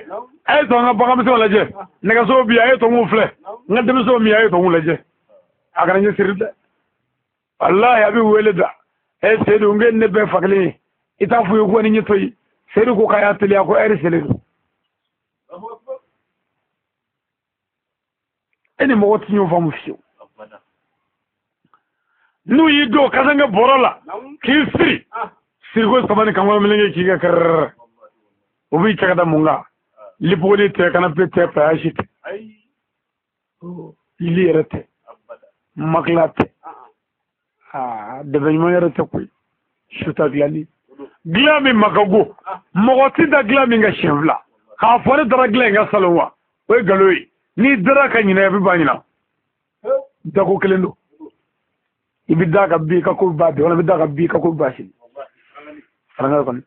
Speaker 1: a ye to an ka baganmisɛnw lajɛ, nɛgɛsow bi, a ye to n k'u filɛ, n ka denmisɛnw min, a ye to n k'u lajɛ. A kana ɲɛsiri dɛ. Walahi, a bɛ wele da. Ɛ Seyidu, n ko ne bɛɛ fa kelen ye, i t'a f'u ye ko ni ɲɛ to yen. Seyidu ko k'a y'a teliya, ko ɛri selen don. E ni mɔgɔ tɛ ɲɔgɔn faamu fiyewu. N'u y'i don kasange bɔrɔ la k'i siri siriko saba ni kankɔrɔ meleke k'i kɛ kɛrɛrɛ, u b'i cɛ ka da mun kan? Lipogoli tɛ, kanape tɛ, payasi tɛ, lili yɛrɛ tɛ, makila tɛ, dɛbɛ ɲuman yɛrɛ tɛ koyi. Suta dilanni, dilan min ma ka go, mɔgɔ ti da dilan min ka siɲɛ fila k'a fɔ ne dara dilan in ka salon wa, o ye nkalon ye. N'i dara ka ɲinɛ, i bɛ ba ɲina. Dako kelen don, i bɛ da ka bi i ka ko ba bi, wala i bɛ da ka bi i ka ko ba sini. Karamɔgɔ kɔni,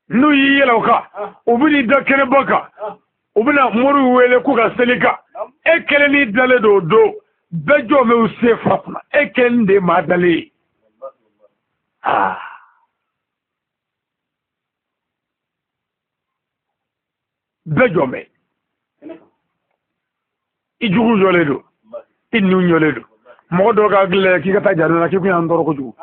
Speaker 1: n'u y'i yɛlɛ o kan, u bɛ n'i da kɛnɛba kan, u bɛna moriw wele k'u ka seli kan. E kelen n'i dalen don o don, bɛɛ jɔ bɛ u sen fara kunna, e kelen de ye maa dalen ye. Bɛɛ jɔ bɛ, i jugu jɔlen don, i nun jɔlen don. Mɔgɔ dɔw ka hakili la k'i ka taa jardin na, k'i kun y'an tɔɔrɔ kojugu.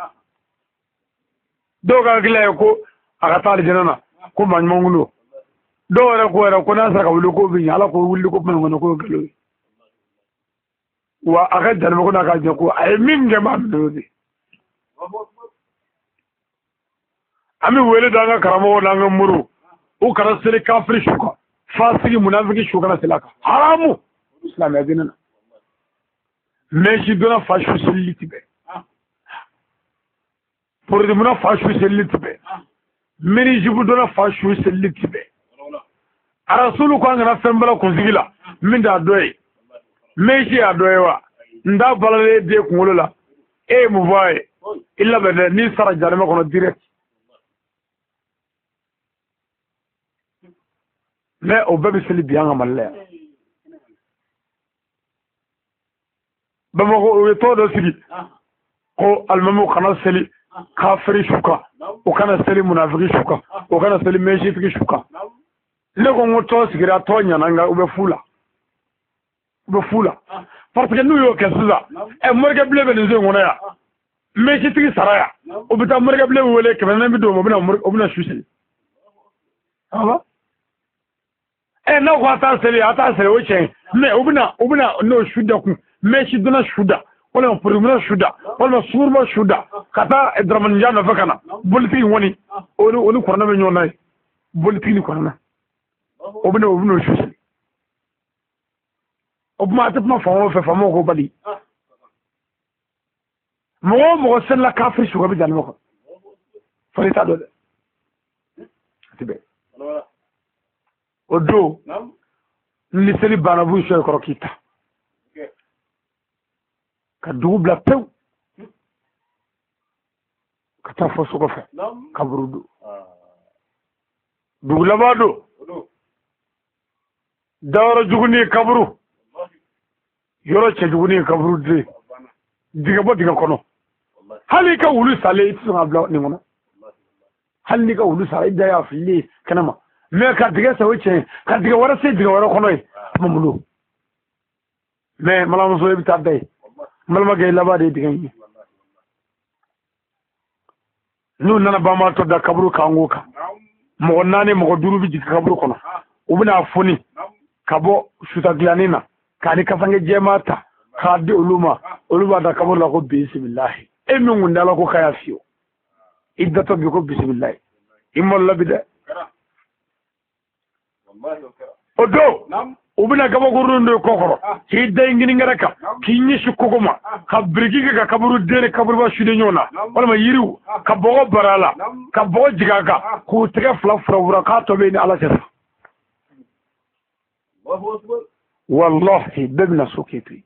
Speaker 1: Dɔw ka hakili la ye ko a ka taa alijana na ko maa ɲuman kun don. Dɔw yɛrɛ ko yɛrɛ ko n'a sera ka wuli ko bɛ ɲɛ, Ala ko wuli ko kuma in kɔnɔ k'o ye nkalon ye. Wa a ka janimɛ ko n'a ka jɛ ko a ye min kɛ maa minɛ o de. An bɛ wele da an ka karamɔgɔw n'an ka moriw, u kana seli kafiri su kan, fasigi munafiki su kana seli a kan, haramu silamɛya diinɛ na. Mɛsi donna fa su selili ti bɛn, porodimuna fa su selili ti bɛn, minijibu donna fa su selili ti bɛn. Arasulu ko an kana fɛn bala kunsigi la min t'a dɔ ye, mɛsi y'a dɔ ye wa n t'a balalen den kunkolo la, e ye mun fɔ a ye? I labɛn dɛ, n'i sara jahanama kɔnɔ direct. Mais o bɛɛ bɛ seli bi an ka Mali la yan. Bamakɔ u ye tɔn dɔ sigi ko alimamiw kana seli kafiri su kan, u kana seli munafiki su kan, u kana seli mɛsitigi su kan. Ne ko n ko tɔn sigira, tɔn ɲana, nka u bɛ fu la, u bɛ fu la, parce que n'u y'o kɛ sisan, ɛ morikɛ bilen bɛ nin so in kɔnɔ yan, mɛsitigi sara yan, u bɛ taa morikɛ bilen wele 400 bi d'o ma, o bɛna su seli. Ɛ n'aw ko a t'a seli, a t'a seli, o tiɲɛ ye, mais u bɛna n'o su da kun, mɛsi donna su da, walima porimina su da, walima suguruba su da, ka taa Dramani nɔfɛ ka na bolitigi in kɔni, o ni kuranɛ bɛ ɲɔgɔn na ye, bolitigi ni kuranɛ, o bɛna o su seli. O kuma a tɛ kuma fan o fɛ, faamaw ko bali. Mɔgɔ o mɔgɔ selila kafiri su kan bɛ jahanama kɔnɔ, fo n'i t'a dɔn dɛ, a tɛ bɛn. O don ni seli banna, b'u sɔ kɔrɔ k'i ta ka dugu bila pewu ka taa fɔ so kɔfɛ kaburu don, dugu laban don, dayɔrɔ jugunin ye kaburu, yɔrɔ cɛjugunin ye kaburu den, dingɛ bɔ dingɛ kɔnɔ. Hali i ka wulu salen i tɛ sɔn ka bila nin kɔnɔ, hali n'i ka wulu sara i da y'a fililen kɛnɛma, mais ka dingɛ sen o tiɲɛ, ka dingɛ wɛrɛ sen dingɛ wɛrɛ kɔnɔ yen, mamulu. Mais malamuso i bɛ taa da yen, n balimakɛ, i laban de ye dingɛ in ye. N'u nana banbaatɔ da kaburu kanko kan, mɔgɔ 4 mɔgɔ 5 bɛ jigin kaburu kɔnɔ, u bɛna foni ka bɔ suta dilanni na k'a ni kasange jɛman ta k'a di olu ma, olu b'a da kaburu la ko bisimilahi. E min kun dala ko k'a y'a fiyewu, i datɔ bi ko bisimilahi, i malola bi dɛ. O don u bɛna kabakurun don kɔ kɔrɔ k'i da i ŋininkɛrɛ kan k'i ɲɛsin kogo ma ka biriki kɛ ka kaburu den ni kaburuba suden ɲɔgɔn na, walima yiriw ka bɔgɔ bara a la ka bɔgɔ jigin a kan k'u tɛgɛ fila furafura k'a tɔ bɛ ni Ala cɛ sa. Walahi bɛɛ bɛna so k'i to yen.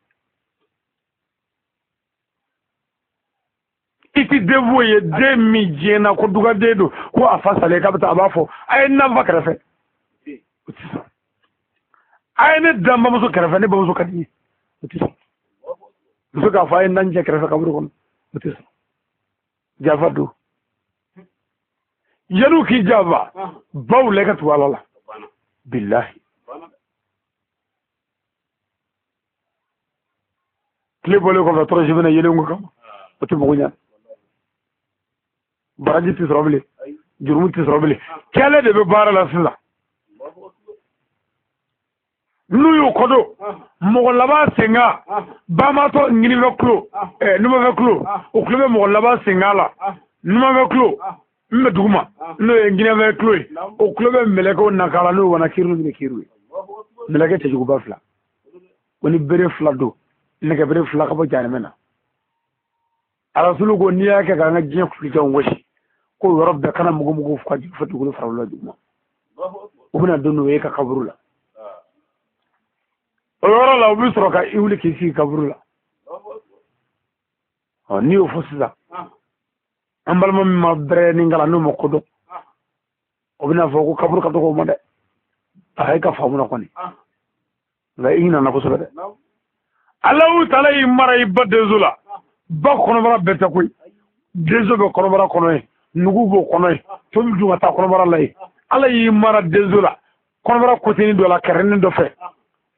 Speaker 1: I ti den foyi ye den min diɲɛ na ko dugaden don ko a fa salen k'a bɛ taa a b'a fɔ a ye n fa kɛrɛfɛ, o ti sɔn. A ye ne da n bamuso kɛrɛfɛ, ne bamuso ka di n ye, o ti sɔn. Muso k'a fɔ a ye n da n cɛ kɛrɛfɛ kaburu kɔnɔ, o ti sɔn. Janfa don, yan'u k'i janfa baw la i ka tugu Ala la, bilahi. Tile bɔlen kɔfɛ tɔrɔsi bɛna yelen ko kama, o tɛ mɔgɔ ɲɛ, baraji tɛ sɔrɔ bilen, jurumu tɛ sɔrɔ bilen, kɛlɛ de bɛ baara la sisan. N'u y'u kɔdon mɔgɔ laban senkan, banbaatɔ ŋinifɛ kulo, numanfɛ kulo, o kulo bɛ mɔgɔ laban senkan la, numanfɛ kulo min bɛ duguma n'o ye ŋinifɛ kulo ye, o kulo bɛ mɛlɛkɛw nakan la n'o ye wana kiiriw ni kiiriw ye, mɛlɛkɛ cɛjuguba 2, o ni bere 2 don, nɛgɛ bere 2 ka bɔ jahanama na. Arasulu ko n'i y'a kɛ k'an ka diɲɛ kulijanw gosi ko yɔrɔ bɛɛ kana mugu mugu ka jigin fo dugukolo fara la duguma, u bɛna don n'o ye ka kaburu la. O yɔrɔ la u bɛ sɔrɔ ka i wuli k'i sigi kaburu la. Ɔ n'i y'o fɔ sisan, an balima min ma bɛrɛ ni kalan n'o ma ko dɔn, o bɛna fɔ ko kaburu ka dɔgɔ o ma dɛ. A ye ka faamu na kɔni, nka i ɲinana kosɛbɛ dɛ. Alahu taala y'i mara i ba denso la, ba kɔnɔbara bɛɛ tɛ koyi, denso bɛ kɔnɔbara kɔnɔ yen, nugu b'o kɔnɔ yen, tobi dun ka taa kɔnɔbara la yen. Ala y'i mara denso la, kɔnɔbara kotini dɔ la, kɛrɛnin dɔ fɛ,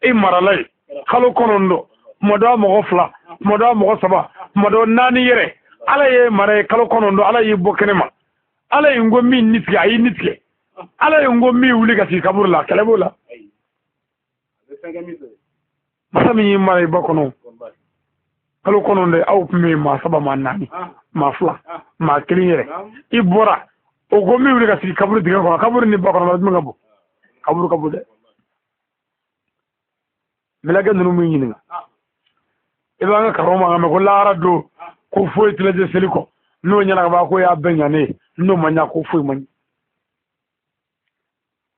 Speaker 1: i marala yen kalo 9, tuma dɔ mɔgɔ 2, tuma dɔ mɔgɔ 3, tuma dɔ 4 yɛrɛ. Ala ye mara ye kalo 9, Ala y'i bɔ kɛnɛ ma. Ala ye n ko min ni tigɛ, a y'i ni tigɛ. Ala ye n ko min wuli ka sigi kaburu la, kɛlɛ b'o la. Masa min y'i mara i ba kɔnɔ kalo kɔnɔ dɛ, aw tun bɛ yen maa saba, maa naani, maa fila, maa kelen yɛrɛ. I bɔra o ko min wuli ka sigi kaburu dingɛ kɔnɔ, kaburu ni ba kɔnɔ jumɛn ka bon? Kaburu ka bon dɛ. Mɛlɛkɛ ninnu b'i ɲininka, i b'an ka karamɔgɔ mankan mɛn ko lahara don ko foyi tɛ lajɛ seli kɔ, n'o ɲɛna ka ban ko y'a bɛɛ ɲa ne ye, n'o ma ɲa ko foyi ma ɲɛ.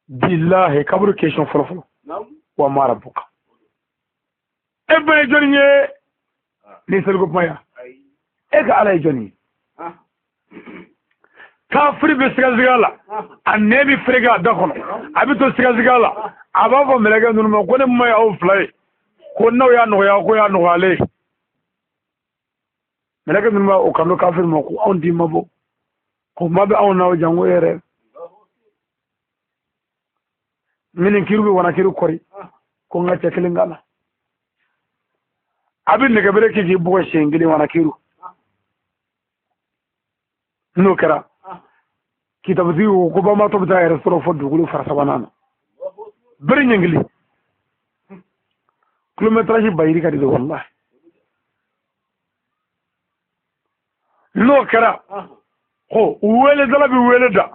Speaker 1: Bilahi kaburu question fɔlɔ fɔlɔ, wa ma rabbuka, e ba ye jɔnni ye? Ni seliko kuma ya, e ka Ala ye jɔnni ye? Kafiri bɛ sigasiga la, a nɛn bɛ fereke a da kɔnɔ, a bɛ to sigasiga la, a b'a fɔ mɛlɛkɛ ninnu ma ko ne ma ye aw fila ye, ko n'aw y'a nɔgɔya ko y'a nɔgɔyalen ye. Mɛlɛkɛ ninnu b'a o kanto kafiri ma ko anw t'i mabɔ, ko ma bɛ anw n'aw jango yɛrɛ. Minnu kiri bɛ wana kiri kɔri ko n ka cɛ kelen ka na, a bɛ nɛgɛbere kɛ k'i bugɔ siɲɛ kelen wana kiri. N'o kɛra kitabutigi ko ko banbaatɔ bɛ taa yɛrɛ sɔrɔ fo dugukolo fara sabanan na, bere ɲɛngili kilométrage ba yirika de don walahi. N'o kɛra ko weledala bɛ wele da,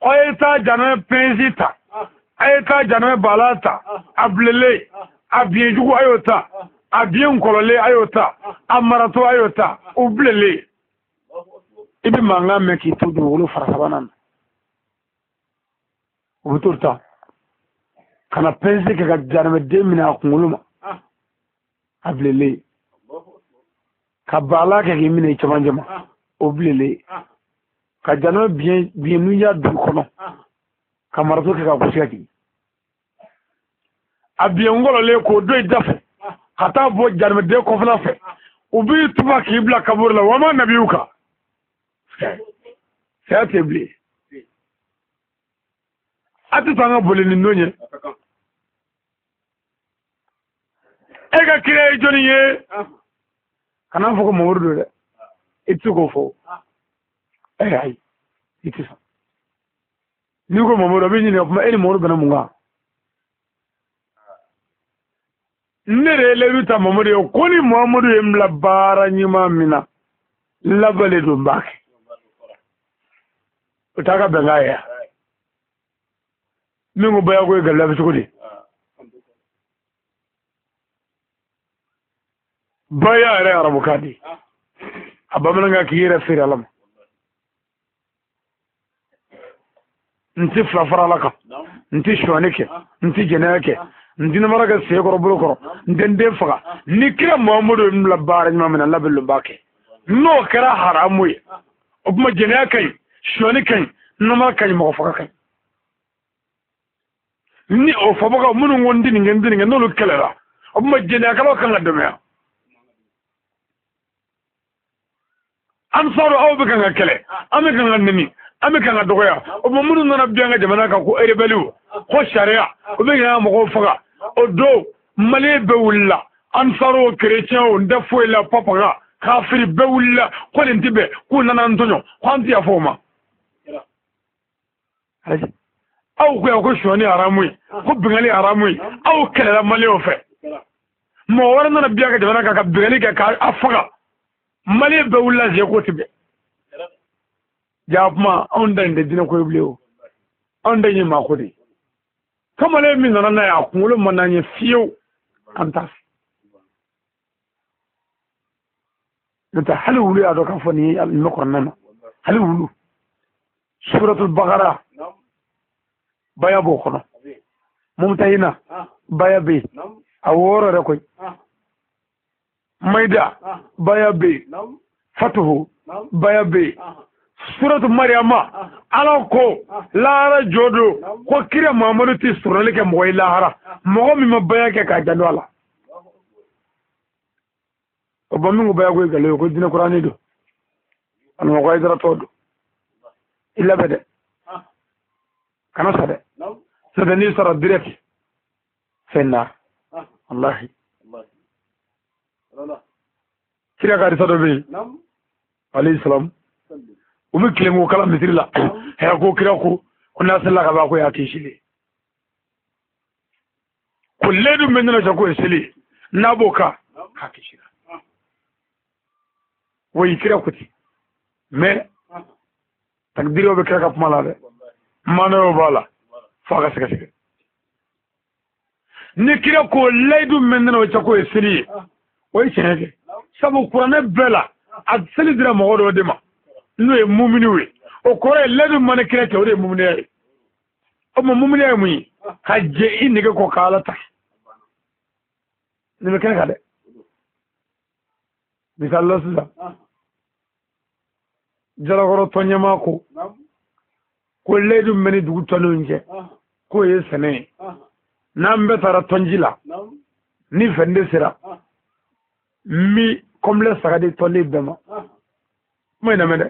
Speaker 1: ko a ye taa janɛmɛ pɛnsi ta, a ye taa janɛmɛ bala ta, a bilenlen a biɲɛ jugu a y'o ta, a biɲɛ kɔlɔlen a y'o ta, a maratɔ a y'o ta, o bilenlen. I bɛ mankan mɛn k'i to dugukolo fara sabanan na, u bɛ t'o ta ka na pɛnsi kɛ ka janɛmɛden minɛ a kunkolo ma, a bilenlen, ka bala kɛ k'i minɛ i cɛmancɛ ma, o bilenlen, ka janɛmɛ biɲɛ nuya dugu kɔnɔ, ka marato kɛ ka gosi ka jigin, a biɲɛ nkɔlɔlen k'o don i da fɛ ka taa bɔ janɛmɛden kɔfɛla fɛ, u b'i tufa k'i bila kaburu la, wama nabiw kan saya tɛ bilen. A tɛ to an ka boli nin don ye. E ka kira ye jɔnni ye? Kana fɔ ko Mamadu don dɛ, i tɛ se k'o fɔ. Ayi, i tɛ sɔn. N'i ko Mamadu, a b'i ɲininka kuma, e ni Mamadu bɛnna mun kan? Ne de ye layidu ta Mamadu ye ko ni Mamadu ye n bila baara ɲuman min na, labalen don n b'a kɛ. O t'a ka bɛnkan ye. Min ko bayako ye gɛlɛya bɛ cogo di? Baya yɛrɛ arabukan de, a bamanankan k'i yɛrɛ feere Ala ma. N tɛ fila fara Ala kan, n tɛ sonyani kɛ, n tɛ jɛnɛya kɛ, n tɛ namara kɛ sen kɔrɔ bolo kɔrɔ, n tɛ n den faga. Ni kira Muhamadu ye n bila baara ɲuman min na, n labɛn don n b'a kɛ. N'o kɛra haramu ye, o tuma jɛnɛya ka ɲi, sonyani ka ɲi, namara ka ɲi, mɔgɔ faga ka ɲi. Ni o fɔbagaw minnu ko n tɛ nin kɛ, n tɛ nin kɛ, n'olu kɛlɛra, o tuma jɛnɛyakɛlaw kan ka dɛmɛ. Ansaru aw bɛ kan ka kɛlɛ, an bɛ kan ka neni, an bɛ kan ka dɔgɔya. O tuma minnu nana bin an ka jamana kan ko erebɛliw, ko sariya, o bɛ kan ka mɔgɔw faga. O don Maliyɛn bɛɛ wulila, ansaru, kerecɛnw, n tɛ foyi la, papaga, kafiri bɛɛ wulila ko nin tɛ bɛn, k'u nana an tɔɲɔ, ko an tɛ yafa o ma. Aw ko yan ko sonyani haramu ye, ko binkanni haramu ye, aw kɛlɛla Maliyɛnw fɛ. Mɔgɔ wɛrɛ nana bin a ka jamana kan ka binkanni kɛ k'a faga, Maliyɛn bɛɛ wulila ze k'o tɛ bɛn. Ja kuma, anw ta in tɛ diinɛ ko ye bilen o, anw ta in ye maako de ye. Kamalen min nana n'a ye, a kunkolo man d'an ye fiyewu, an t'a fɛ. N'o tɛ hali wulu y'a dɔn k'a fɔ nin ye nin bɛ kuranɛ na, hali wulu. Suratul Bakara baya b'o kɔnɔ, Mumtahina baya bɛ yen, a wɔɔrɔ yɛrɛ koyi. Maida baya bɛ yen, Fatuhu baya bɛ yen, Suratu Mariyama Ala ko lahara jɔ don ko kira Muhamadu tɛ surunali kɛ mɔgɔ ye lahara, mɔgɔ min ma baya kɛ k'a janto a la. O bɔn min ko baya ko ye nkalon ye, ko diinɛ kuranin don, a ma ko ayidara tɔ don. I labɛn dɛ, kana sa dɛ, n'o tɛ n'i sara direct fɛn na walahi. Kira ka hadisa dɔ bɛ yen, alayhi salam, U bɛ tilen ko kala misiri la hɛ ko kira ko ko n'a selila ka ban ko y'a kisili ko layidu min nana sa k'o ye seli ye n'a b'o kan k'a kisira wa i kira ko ten mais takdiriw bɛ kira ka kuma la dɛ maanaw b'a la fo a ka sɛgɛsɛgɛ ni kira ko layidu min nana o cɛ k'o ye seli ye o ye tiɲɛ kɛ sabu kuranɛ bɛɛ la a seli dira mɔgɔ dɔw de ma n'o ye muminiw ye o kɔrɔ ye layidu mana kira cɛ o de ye muminiya ye o ma muminiya ye mun ye ka jɛ i nege kɔ k'Ala ta nin bɛ kɛnɛ kan dɛ misali la sisan Jalakɔrɔ tɔnɲɛmaa ko ko layidu min bɛ ni dugu tɔndenw cɛ k'o ye sɛnɛ ye n'an bɛɛ taara tɔnji la ni fɛn sera n bi kɔnpilɛ saga di tɔnden bɛɛ ma kuma in lamɛn dɛ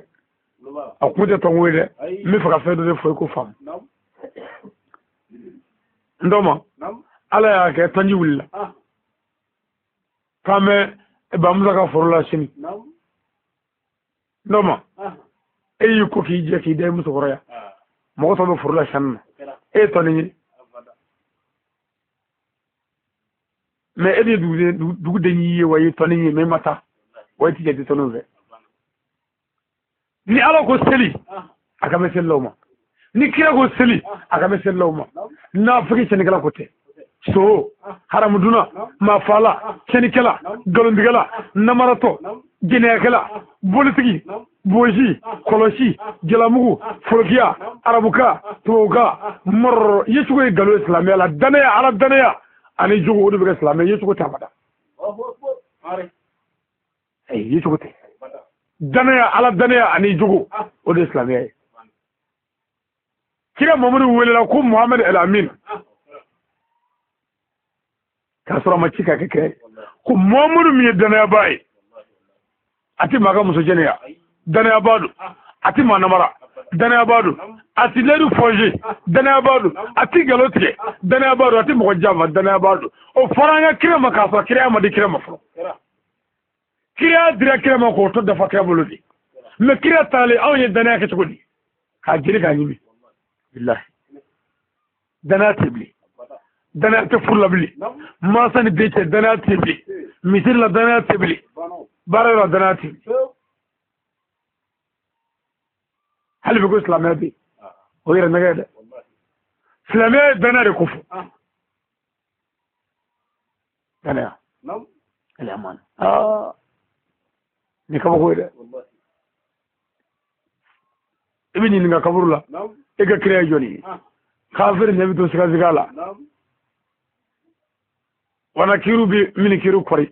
Speaker 1: a kun tɛ tɔnko ye dɛ n bɛ fɛ ka fɛn dɔ de fɔ i ko faamu n dɔ ma Ala y'a kɛ tɔnji wulila k'an bɛ Bamusa ka foro la sini n dɔ ma e y'i ko k'i jɛ k'i da i musokɔrɔ ya mɔgɔ tɔ bɛ foro la sani na e ye tɔnden ye mais e de ye duguden y'i ye wa i ye tɔnden ye mais i ma taa wa i ti jate tɔndenw fɛ ni Ala ko seli a ka bɛ selilaw ma ni kira ko seli a ka bɛ selilaw ma nafigi sɛnɛkɛla ko tɛ so haramuduna maafala tiɲɛnikɛla nkalontigɛla namaratɔ jɛnɛyakɛla bolitigi bosi kɔlɔsi jalamugu forokiya arabuka tubabuka mɔrɔ yecogo ye nkalon ye silamɛya la danaya Ala danaya ani jogo o de bɛ kɛ silamɛ yecogo tɛ abada ayi yecogo tɛ danaya Ala danaya ani jogo o de ye silamɛya ye kira Mamadu welela ko Muhamadu El Amin k'a sɔrɔ a ma ci ka kɛ kira ye ko Muhamadu min ye danayabaa ye a tɛ maa ka muso jɛnɛya danayabaa don a tɛ maa namara danayabaa don a tɛ layidu forger danayabaa don a tɛ nkalon tigɛ danayabaa don a tɛ mɔgɔ janfa danayabaa don o fɔra an ka kira ma k'a sɔrɔ kiraya ma di kira ma fɔlɔ kiraya dira kira ma k'o to dafa kira bolo de mais kira taalen anw ye danaya kɛ cogo di k'a jeli k'a ɲimi bilahi danaya tɛ bilen danaya tɛ furu la bilen mansa ni den cɛ danaya tɛ bilen misiri la danaya tɛ bilen baara yɔrɔ danaya tɛ bilen hali bi ko silamɛya bɛ yen o yɛrɛ nɛgɛ dɛ silamɛya ye danaya de ko fɔ danaya alaman aa ni kabako ye dɛ i bɛ ɲininka kaburu la e ka kira ye jɔnni ye kafiri ɲɛ bɛ to sigasiga la wana kiru bi mini kiru kɔri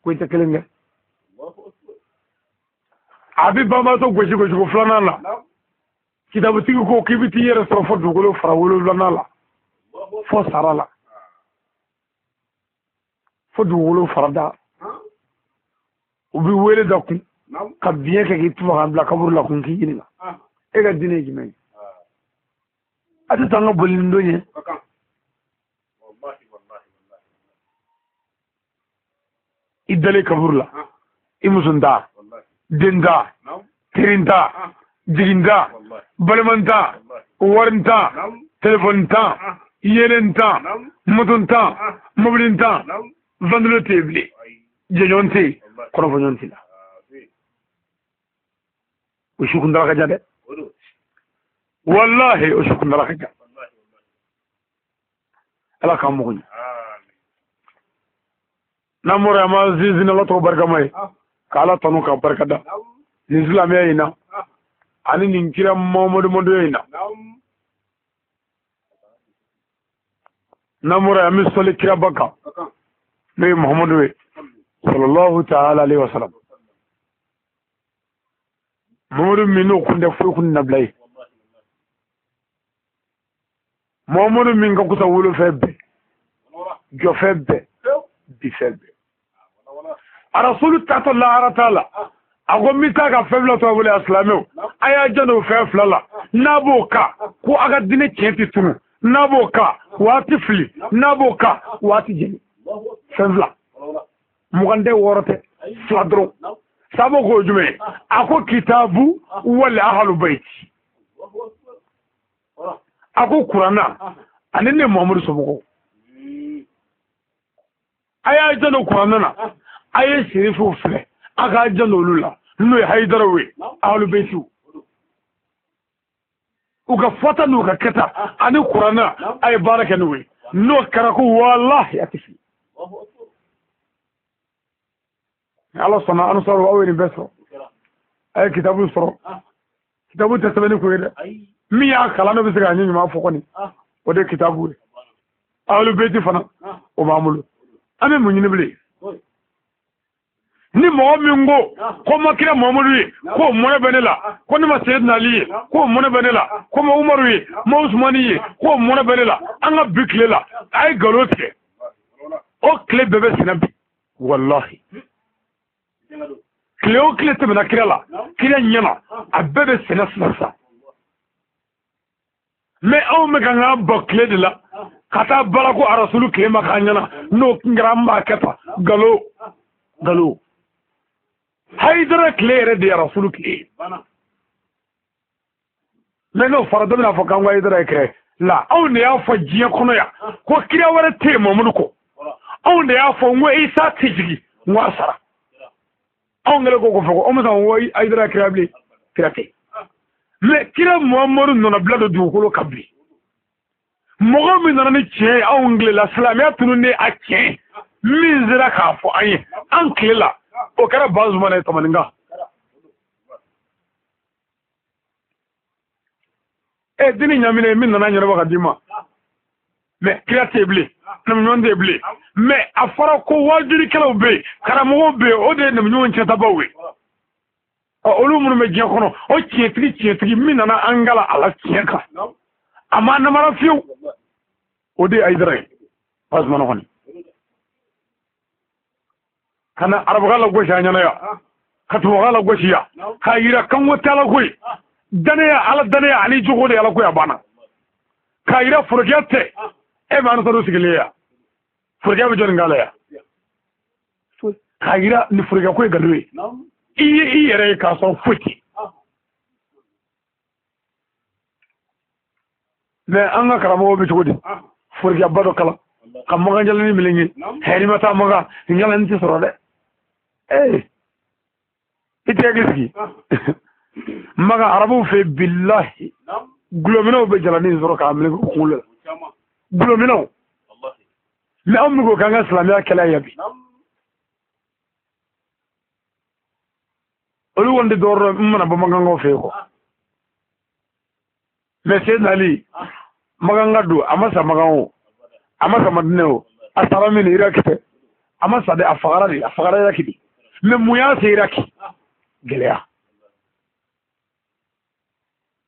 Speaker 1: ko i tɛ kelen kɛ a bɛ banbaatɔ gosi gosigo filanan la kitabutigi ko k'i bɛ t'i yɛrɛ sɔrɔ fo dugukolo fara wolonwulanan la fo sara la fo dugukolo farada u bɛ wele da kun ka biɲɛ kɛ k'i tufa ka bila kaburu la kun k'i ɲininka e ka diinɛ ye jumɛn ye a tɛ taa an ka boli ni don ye i dalen kaburu la i muso ta den ta teri ta jigin ta balima ta wari ta telefɔni ta yeelen ta moto ta mobili ta ventilo tɛ yen bilen jɛɲɔgɔn tɛ yen kɔrɔfɔɲɔgɔn tɛ la o su kuntala ka jan dɛ walahi o su kuntala ka jan Ala k'an mago ɲɛ n'an bɔra an b'an sinsin Ala tɔgɔ barikama ye k'Ala tanu k'a barika da nin silamɛya in na ani nin kira Mamadu mantonya in na n'an bɔra an bɛ sɔli kiraba kan n'o ye Muhamadu ye sallallahu ta'ala alaihi wa sallam Muhamadu min n'o kun tɛ foyi kun nabila ye Muhamadu min ka kusa wolofɛn bɛɛ jɔfɛn bɛɛ bifɛn bɛɛ arasulu taatɔ lahara t'a la a ko n bɛ taa ka fɛn fila to a bolo a silamɛw a y'a janto fɛn fila la n'a b'o kan ko a ka diinɛ tiɲɛ tɛ tunu n'a b'o kan waati fili n'a b'o kan waati jeni fɛn fila 20 tɛ 6 tɛ fila dɔrɔn Sabo ko jumɛn? A ko kitabu wal ahlu bayti. A ko kuranna ani ne Muhammadu somɔgɔw. A y'a janto kuranna na, a ye sirifuw filɛ, a k'a janto olu la, n'o ye Hayidaraw ye, ahlu baytiw. U ka fɔta n'u ka kɛta ani kuranna, a ye baara kɛ n'o ye. N'o kɛra ko walahi a tɛ fili. Ala sɔnna an sɔrɔ aw ye nin bɛɛ sɔrɔ. A ye kitabu sɔrɔ. Kitabu tɛ sɛbɛnni ko ye dɛ. Min y'a kalan n'o bɛ se k'a ɲɛ ɲuman fɔ kɔni, o de ye kitabu ye. Ahlu bayti fana, o b'an bolo. An bɛ mun ɲini bilen? Ni mɔgɔ min ko ko ma kira Muhamadu ye, k'o mɔnɛ bɛ ne la, ko ne ma Seyidina Ali ye, k'o mɔnɛ bɛ ne la, ko ma Umaru ye, ma Usumani ye, k'o mɔnɛ bɛ ne la, an ka bi tile la, a ye nkalon tigɛ. O tile bɛɛ bɛ senna bi. Walahi. Tile o tile tɛmɛna kira la, kira ɲɛna, a bɛɛ bɛ senna sisan sisan. Mais anw bɛ ka k'an bɔ tile de la, ka taa baara ko arasulu tile ma k'an ɲɛna, n'o kɛra an b'a kɛ tan, nkalon, nkalon. Hayidara tile yɛrɛ de ye arasulu tile ye. Mais n'o fɔra dɔ bɛna fɔ k'an ko Hayidara ye kira ye. La anw de y'a fɔ diɲɛ kɔnɔ yan ko kira wɛrɛ tɛ yen Muhamadu kɔ. Anw de y'a fɔ n ko Isa tɛ jigin, n ko a sara. Anw kɛlen k'o fɔ ko anw bɛ se ko Hayidara kira bilen, kira tɛ. Mais kira Muhamadu nɔnabila don dugukolo kan bi. Mɔgɔ min nana ni tiɲɛ ye anw tile la, silamɛya tununnen a tiɲɛ min sera k'a fɔ an ye an tile la, o kɛra Bazumana ye Tamaninka. Dini ɲamina min nana ɲɛnabɔ ka d'i ma. Mais kira tɛ bilen, nabiɲuman tɛ bilen. Mais a fɔra ko waajulikɛlaw bɛ yen, karamɔgɔw bɛ yen, o de ye nabiɲuman cɛtabaw ye. Ɔ olu minnu bɛ diɲɛ kɔnɔ, o tiɲɛtigi min nana an kala a la tiɲɛ kan, a ma namara fiyewu, o de ye Hayidara ye. Bazumana kɔni ka na arabukan lagosi an ɲɛna yan, ka tubabukan lagosi yan, k'a yira kanko tɛ ala ko ye, danaya ala danaya ani jogo de ala ko ye, a banna. K'a yira forokɛya tɛ, e bɛ ansaru sigilen yan, forokɛya bɛ jɔnni k'a la yan? K'a yira ni forokɛya ko ye nkalon ye, i ye i yɛrɛ ye k'a sɔrɔ foyi tɛ. Mais an ka karamɔgɔw bɛ cogo di? Forokɛyaba dɔ kalan ka makan jalani meleke, hɛrɛ ma taa makan, jalani tɛ sɔrɔ dɛ. Ee i tɛ hakili sigi. Makan arabuw fɛ bilahi, gulɔminɛw bɛ jalani sɔrɔ k'a meleke kunkolo la. Gulɔminɛw. Mais anw bɛ k'o k'an ka silamɛya kɛlɛ ye bi. Olu kɔni tɛ dɔwɛrɛ dɔn n mana bɔ makankaw fɛ yen kɔ. Mais Seyidina Ali makan ka don, a ma sa makan o, a ma sa Madinɛ o, a sara min Iraki tɛ, a ma sa dɛ, a fagara de, a fagara Iraki de. Mais mun y'a se Iraki? Gɛlɛya.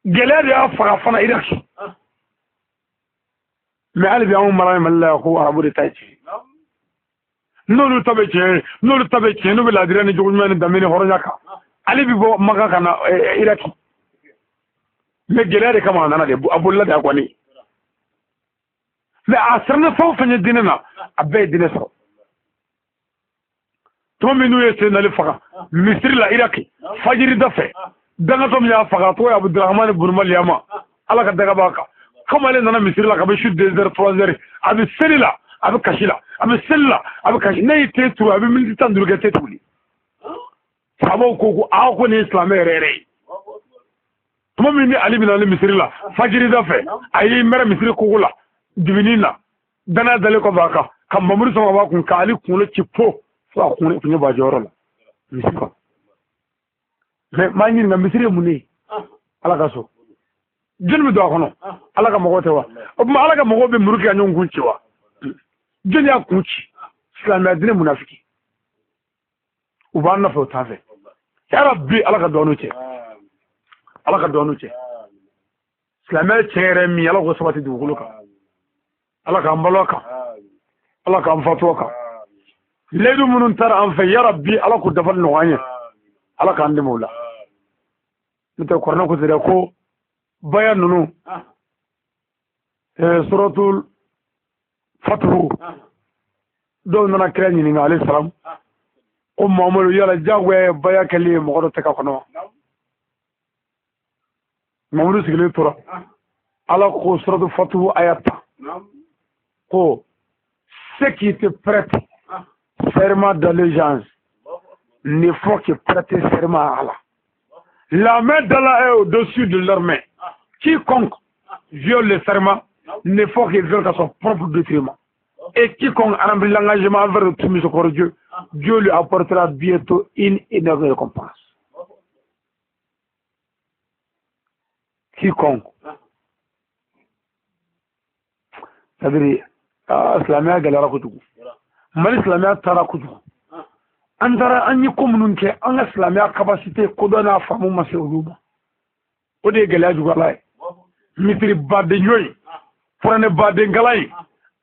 Speaker 1: Gɛlɛya de y'a faga fana Iraki. Mais hali bi anw mara Mali la yan ko arabu de ta ye tiɲɛ. N'olu ta bɛ tiɲɛ, n'olu ta bɛ tiɲɛ, n'u bɛ laadiriya ni jogo ɲuman ni danbe ni hɔrɔnya kan, ale bɛ bɔ Makan ka na Iraki. Mais gɛlɛya de kama a nana de, a bolila de a kɔni. Mais a siranna fɛn o fɛn ye diinɛ na, a bɛɛ ye diinɛ sɔrɔ. Tuma min n'u ye Seyidina Ali faga misiri la Iraki, fajiri da fɛ, dangatɔ min y'a faga, a tɔgɔ ye Abudurahamani bunu Maliyama, Ala ka daga b'a kan. Comme ale nana misiri la kabi su 2 heures 3 heures, a bɛ seli la, a bɛ kasi la, a bɛ seli la, a bɛ kasi. Ne y'i te turu, a bɛ miniti 15 kɛ te tuguni. Sabaw ko ko aw ko nin ye silamɛ yɛrɛ yɛrɛ ye. Tuma min ni Ali bɛna ni misiri la fajiri da fɛ, a y'i mɛrɛ misiri kogo la dibini na, danaya dalen kɔfɛ a kan, ka mamuru sama b'a kun, k'ale kunkolo ci po fo a kunkolo kun ye b'a jɔyɔrɔ la misiri kɔnɔ. Mais m'a ɲininka misiri ye mun de ye? Ala ka so. Jɔnni bɛ don a kɔnɔ? Ala ka mɔgɔw tɛ wa? O tuma Ala ka mɔgɔw bɛ muru kɛ ka ɲɔgɔn kun ci wa? Jɔnni y'a kun ci? Silamɛya diinɛ munafiki. U b'an nɔfɛ u t'an fɛ. Ya Rabbi, Ala ka dɔɔninw cɛ. Ala ka dɔɔninw cɛ. Silamɛya tiɲɛ yɛrɛ min, Ala k'o sabati dugukolo kan. Ala k'an balo a kan. Ala k'an fatu a kan. Layidu minnu taara an fɛ, ya Rabbi, Ala k'o dafali nɔgɔya an ye. Ala k'an dɛmɛ o la. N'o tɛ kuranɛ ko ten dɛ, ko baya ninnu, suratul fatuhu, dɔw nana kira ɲininka alayhi salam, Ko Mamadu yala diyagoya ye baya kɛli ye mɔgɔ dɔ tɛgɛ kɔnɔ wa? Mamadu sigilen tora, Ala ko suratu Fatihu aya 10 ko ceux qui te prêtent serment d'allégeance ne font que prêter serment à Allah. La main d'Allah est au-dessus de leur main. Quiconque viole le serment ne faut qu'il viole qu'à son propre détriment. Et quiconque remplit l'engagement envers le tout miséricordieux, Dieu lui apportera bientôt une énorme récompense. Quiconque. C'est-à-dire, silamɛya gɛlɛyara kojugu. Mali silamɛya taara kojugu. An taara an ye ko minnu kɛ, an ka silamɛya capacité kodɔn n'a faamu ma se olu ma. O de ye gɛlɛya juguyala ye. Misiri baden ɲɔ in, kuranɛ baden kalan in,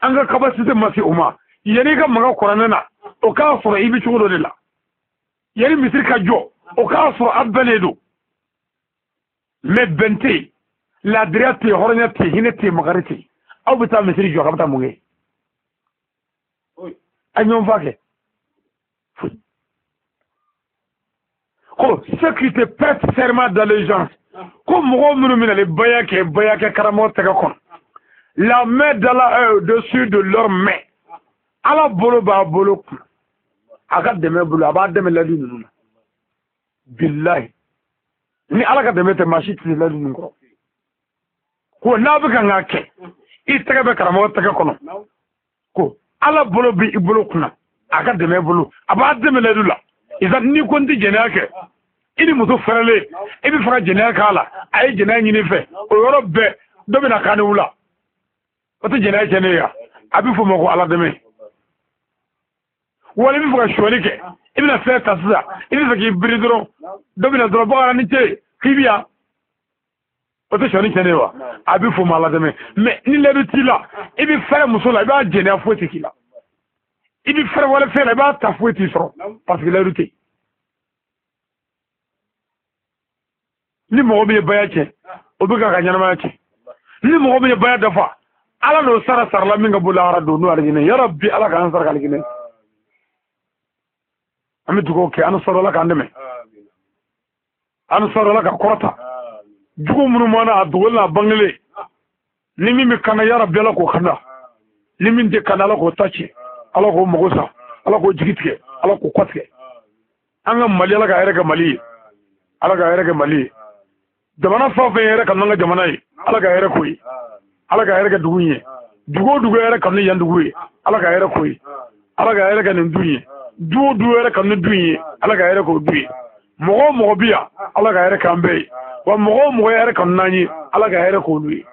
Speaker 1: an ka capacité ma se o ma. Yanni i ka maga kuranɛ na, o k'a sɔrɔ i bɛ cogo dɔ de la. Yanni misiri ka jɔ, o k'a sɔrɔ a bɛnnen don. Mais bɛn tɛ yen, laadiriya tɛ yen, hɔrɔnya tɛ yen, hinɛ tɛ yen, makari tɛ yen. Aw bɛ taa misiri jɔ, k'a bɛ taa mun kɛ? A ɲɔgɔn fa kɛ. Ko ceux qui te prêtent serment d'allégeance, ko mɔgɔw minnu bɛna baya kɛ baya kɛ karamɔgɔ tɛgɛ kɔnɔ, la main d'Allah est au-dessus de leur main. Ala bolo b'a bolo kun, a ka dɛmɛ bolo, a b'a dɛmɛ ladu ninnu na. Bilahi, ni Ala ka dɛmɛ tɛ, maa si tɛ se ladu ninnu kɔrɔ. Ko n'a bɛ kan k'a kɛ, i tɛgɛ bɛ karamɔgɔ tɛgɛ kɔnɔ, ko Ala bolo bɛ i bolo kunna, a ka dɛmɛ bolo, a b'a dɛmɛ ladu la. Isa n'i ko n tɛ jɛnɛya kɛ, i ni muso fɛrɛlen, i bɛ fɛ ka jɛnɛya k'a la, a ye jɛnɛya ɲini fɛ, o yɔrɔ bɛɛ dɔ bɛna kan ni wula, o tɛ jɛnɛya tiɲɛnen ye wa? A bɛ f'o ma ko Ala dɛmɛ. Wala i bɛ fɛ ka sonyali kɛ, i bɛna fɛn ta sisan, i bɛ fɛ k'i biri dɔrɔn, dɔ bɛna dɔrɔn Bakari ni ce k'i bi yan, o tɛ sonyali tiɲɛnen ye wa? A bɛ f'o ma Ala dɛmɛ. Mais ni layidu t'i la, i bɛ fɛrɛ muso la, i b'a jɛnɛya, foyi tɛ k'i la. I bɛ fɛrɛ wale fɛn la, i b'a ta, foyi t'i sɔrɔ, parce que layidu tɛ yen. Ni mɔgɔ min ye baya tiɲɛ, o bɛ k'a ka ɲɛnamaya tiɲɛ. Ni mɔgɔ min ye baya dafa, Ala n'o sara sarala min ka bɔ lahara don n'o alijinɛ. Yarabi, Ala k'an sara k'alijinɛ. An bɛ dugawu kɛ, an sɔrɔ Ala k'an dɛmɛ, an sɔrɔ Ala ka kɔrɔta jugu minnu b'an na, a dogolen n'a bangelen, ni min bɛ kana, yarabi, Ala k'o kanda, ni min tɛ kana, Ala k'o ta tiɲɛ, Ala k'o mago sa, Ala k'o jigi tigɛ, Ala k'o kɔ tigɛ. An ka Mali, Ala ka hɛrɛ kɛ Mali ye, Ala ka hɛrɛ kɛ Mali ye. Jamana fɛn o fɛn hɛrɛ kanu an ka jamana ye, Ala ka hɛrɛ k'o ye, Ala ka hɛrɛ kɛ dugu in ye. Dugu o dugu hɛrɛ kanu yan dugu ye, Ala ka hɛrɛ k'o ye, Ala ka hɛrɛ kɛ nin du in ye. Du o du hɛrɛ kanu du in ye, Ala ka hɛrɛ k'o du ye. Mɔgɔ o mɔgɔ bi yan, Ala ka hɛrɛ k'an bɛɛ ye. Wa mɔgɔ o mɔgɔ ye hɛrɛ kanu n'an ye, Ala ka hɛrɛ k'olu ye.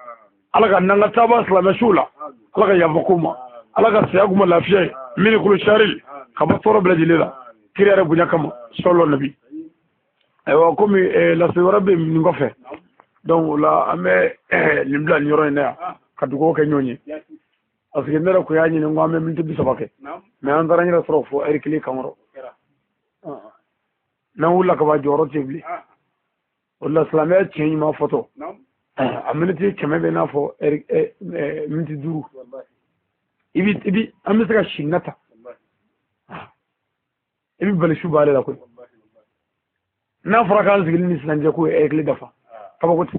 Speaker 1: Ala ka n'an ka taaba silamɛ suw la, Ala ka yafa k'u ma, Ala ka saya k'u ma lafiya ye, min ni kolo sari ka bɔ tɔɔrɔ bɛɛ lajɛlen la, kira yɛrɛ bonya kama, sɔlɔ nabi. Ayiwa, komi lase wɛrɛ bɛ nin kɔfɛ, donc o la an bɛ nin bila nin yɔrɔ in na yan ka dugawu kɛ ɲɔgɔn ye, parce que ne yɛrɛ kun y'a ɲini ko an bɛ miniti 30 kɛ, mais an taara n yɛrɛ sɔrɔ fo ɛri kelen kan kɔrɔ. N'an wulila ka ban, jɔyɔrɔ tɛ bilen. O de la silamɛya tiɲɛ ɲuman fɔtɔ, a miniti 100 bɛ i n'a fɔ ɛri miniti 5. I bi an bɛ se ka si na ta, i bɛ bali su b'ale la koyi. N'a fɔra k'an sigilen ni sisan cɛ k'o ye ɛri kelen dafa, kabako tɛ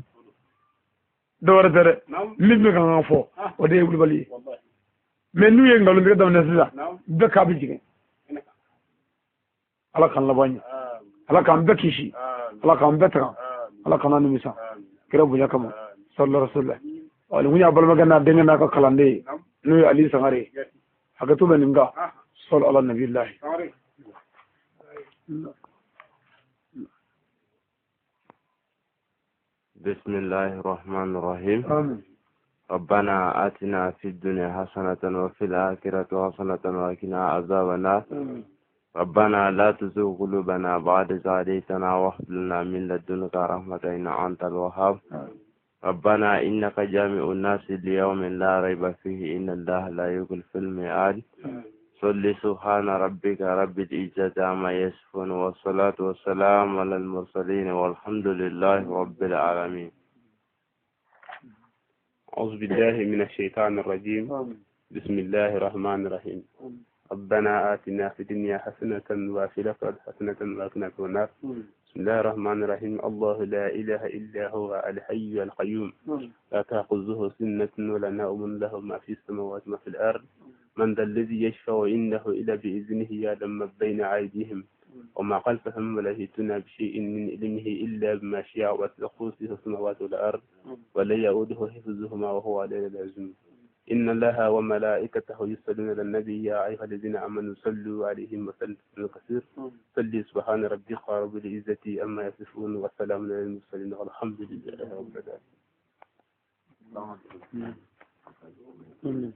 Speaker 1: dɔwɛrɛ tɛ dɛ. Min bɛ kan ka fɔ, o de ye wulibali ye. Mais n'u ye nkalon tigɛ daminɛ sisan, bɛɛ k'a bɛ jigin. Ala k'an laban ɲɛ, Ala k'an bɛɛ kisi, Ala k'an bɛɛ taga, Ala kana nimisa kira bonya kama, sallallahu alaihi wasallam. Nin kun y'a balimakɛ n'a denkɛ n'a ka kalanden ye, n'o ye Ali Sangare ye. Hakɛto bɛ nin kan, sɔli ala nabilahi.
Speaker 2: بسم الله الرحمن الرحيم.
Speaker 1: آمين.
Speaker 2: ربنا آتنا في الدنيا حسنة وفي الآخرة حسنة وقنا عذاب النار.
Speaker 1: آمين.
Speaker 2: ربنا لا تزغ قلوبنا بعد إذ هديتنا وهب لنا من لدنك رحمة إنك أنت الوهاب.
Speaker 1: آمين.
Speaker 2: ربنا إنك جامع الناس ليوم لا ريب فيه إن الله لا يخلف الميعاد. صل سبحان ربك رب العزة عما يصفون والصلاة والسلام على المرسلين والحمد لله رب العالمين.
Speaker 3: أعوذ بالله من الشيطان الرجيم.
Speaker 1: آمين.
Speaker 3: بسم الله الرحمن الرحيم.
Speaker 1: آمين.
Speaker 2: ربنا آتنا في الدنيا حسنة وفي الآخرة حسنة وقنا عذاب النار. بسم الله الرحمن الرحيم. الله لا إله إلا هو الحي القيوم، لا تأخذه سنة ولا نوم، له ما في السماوات ما في الأرض، من ذا الذي يشفع عنده إلا بإذنه، يعلم ما بين أيديهم وما خلفهم ولا يحيطون بشيء من علمه إلا بما شاء، وسع كرسيه السماوات والأرض ولا يؤوده حفظهما وهو العلي العظيم. إن الله وملائكته يصلون على النبي يا أيها الذين آمنوا صلوا عليه وسلموا تسليما كثيرا. صلي سبحان ربك رب العزة عما يصفون وسلام على المرسلين والحمد لله رب العالمين.
Speaker 1: آمين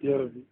Speaker 1: يا ربي.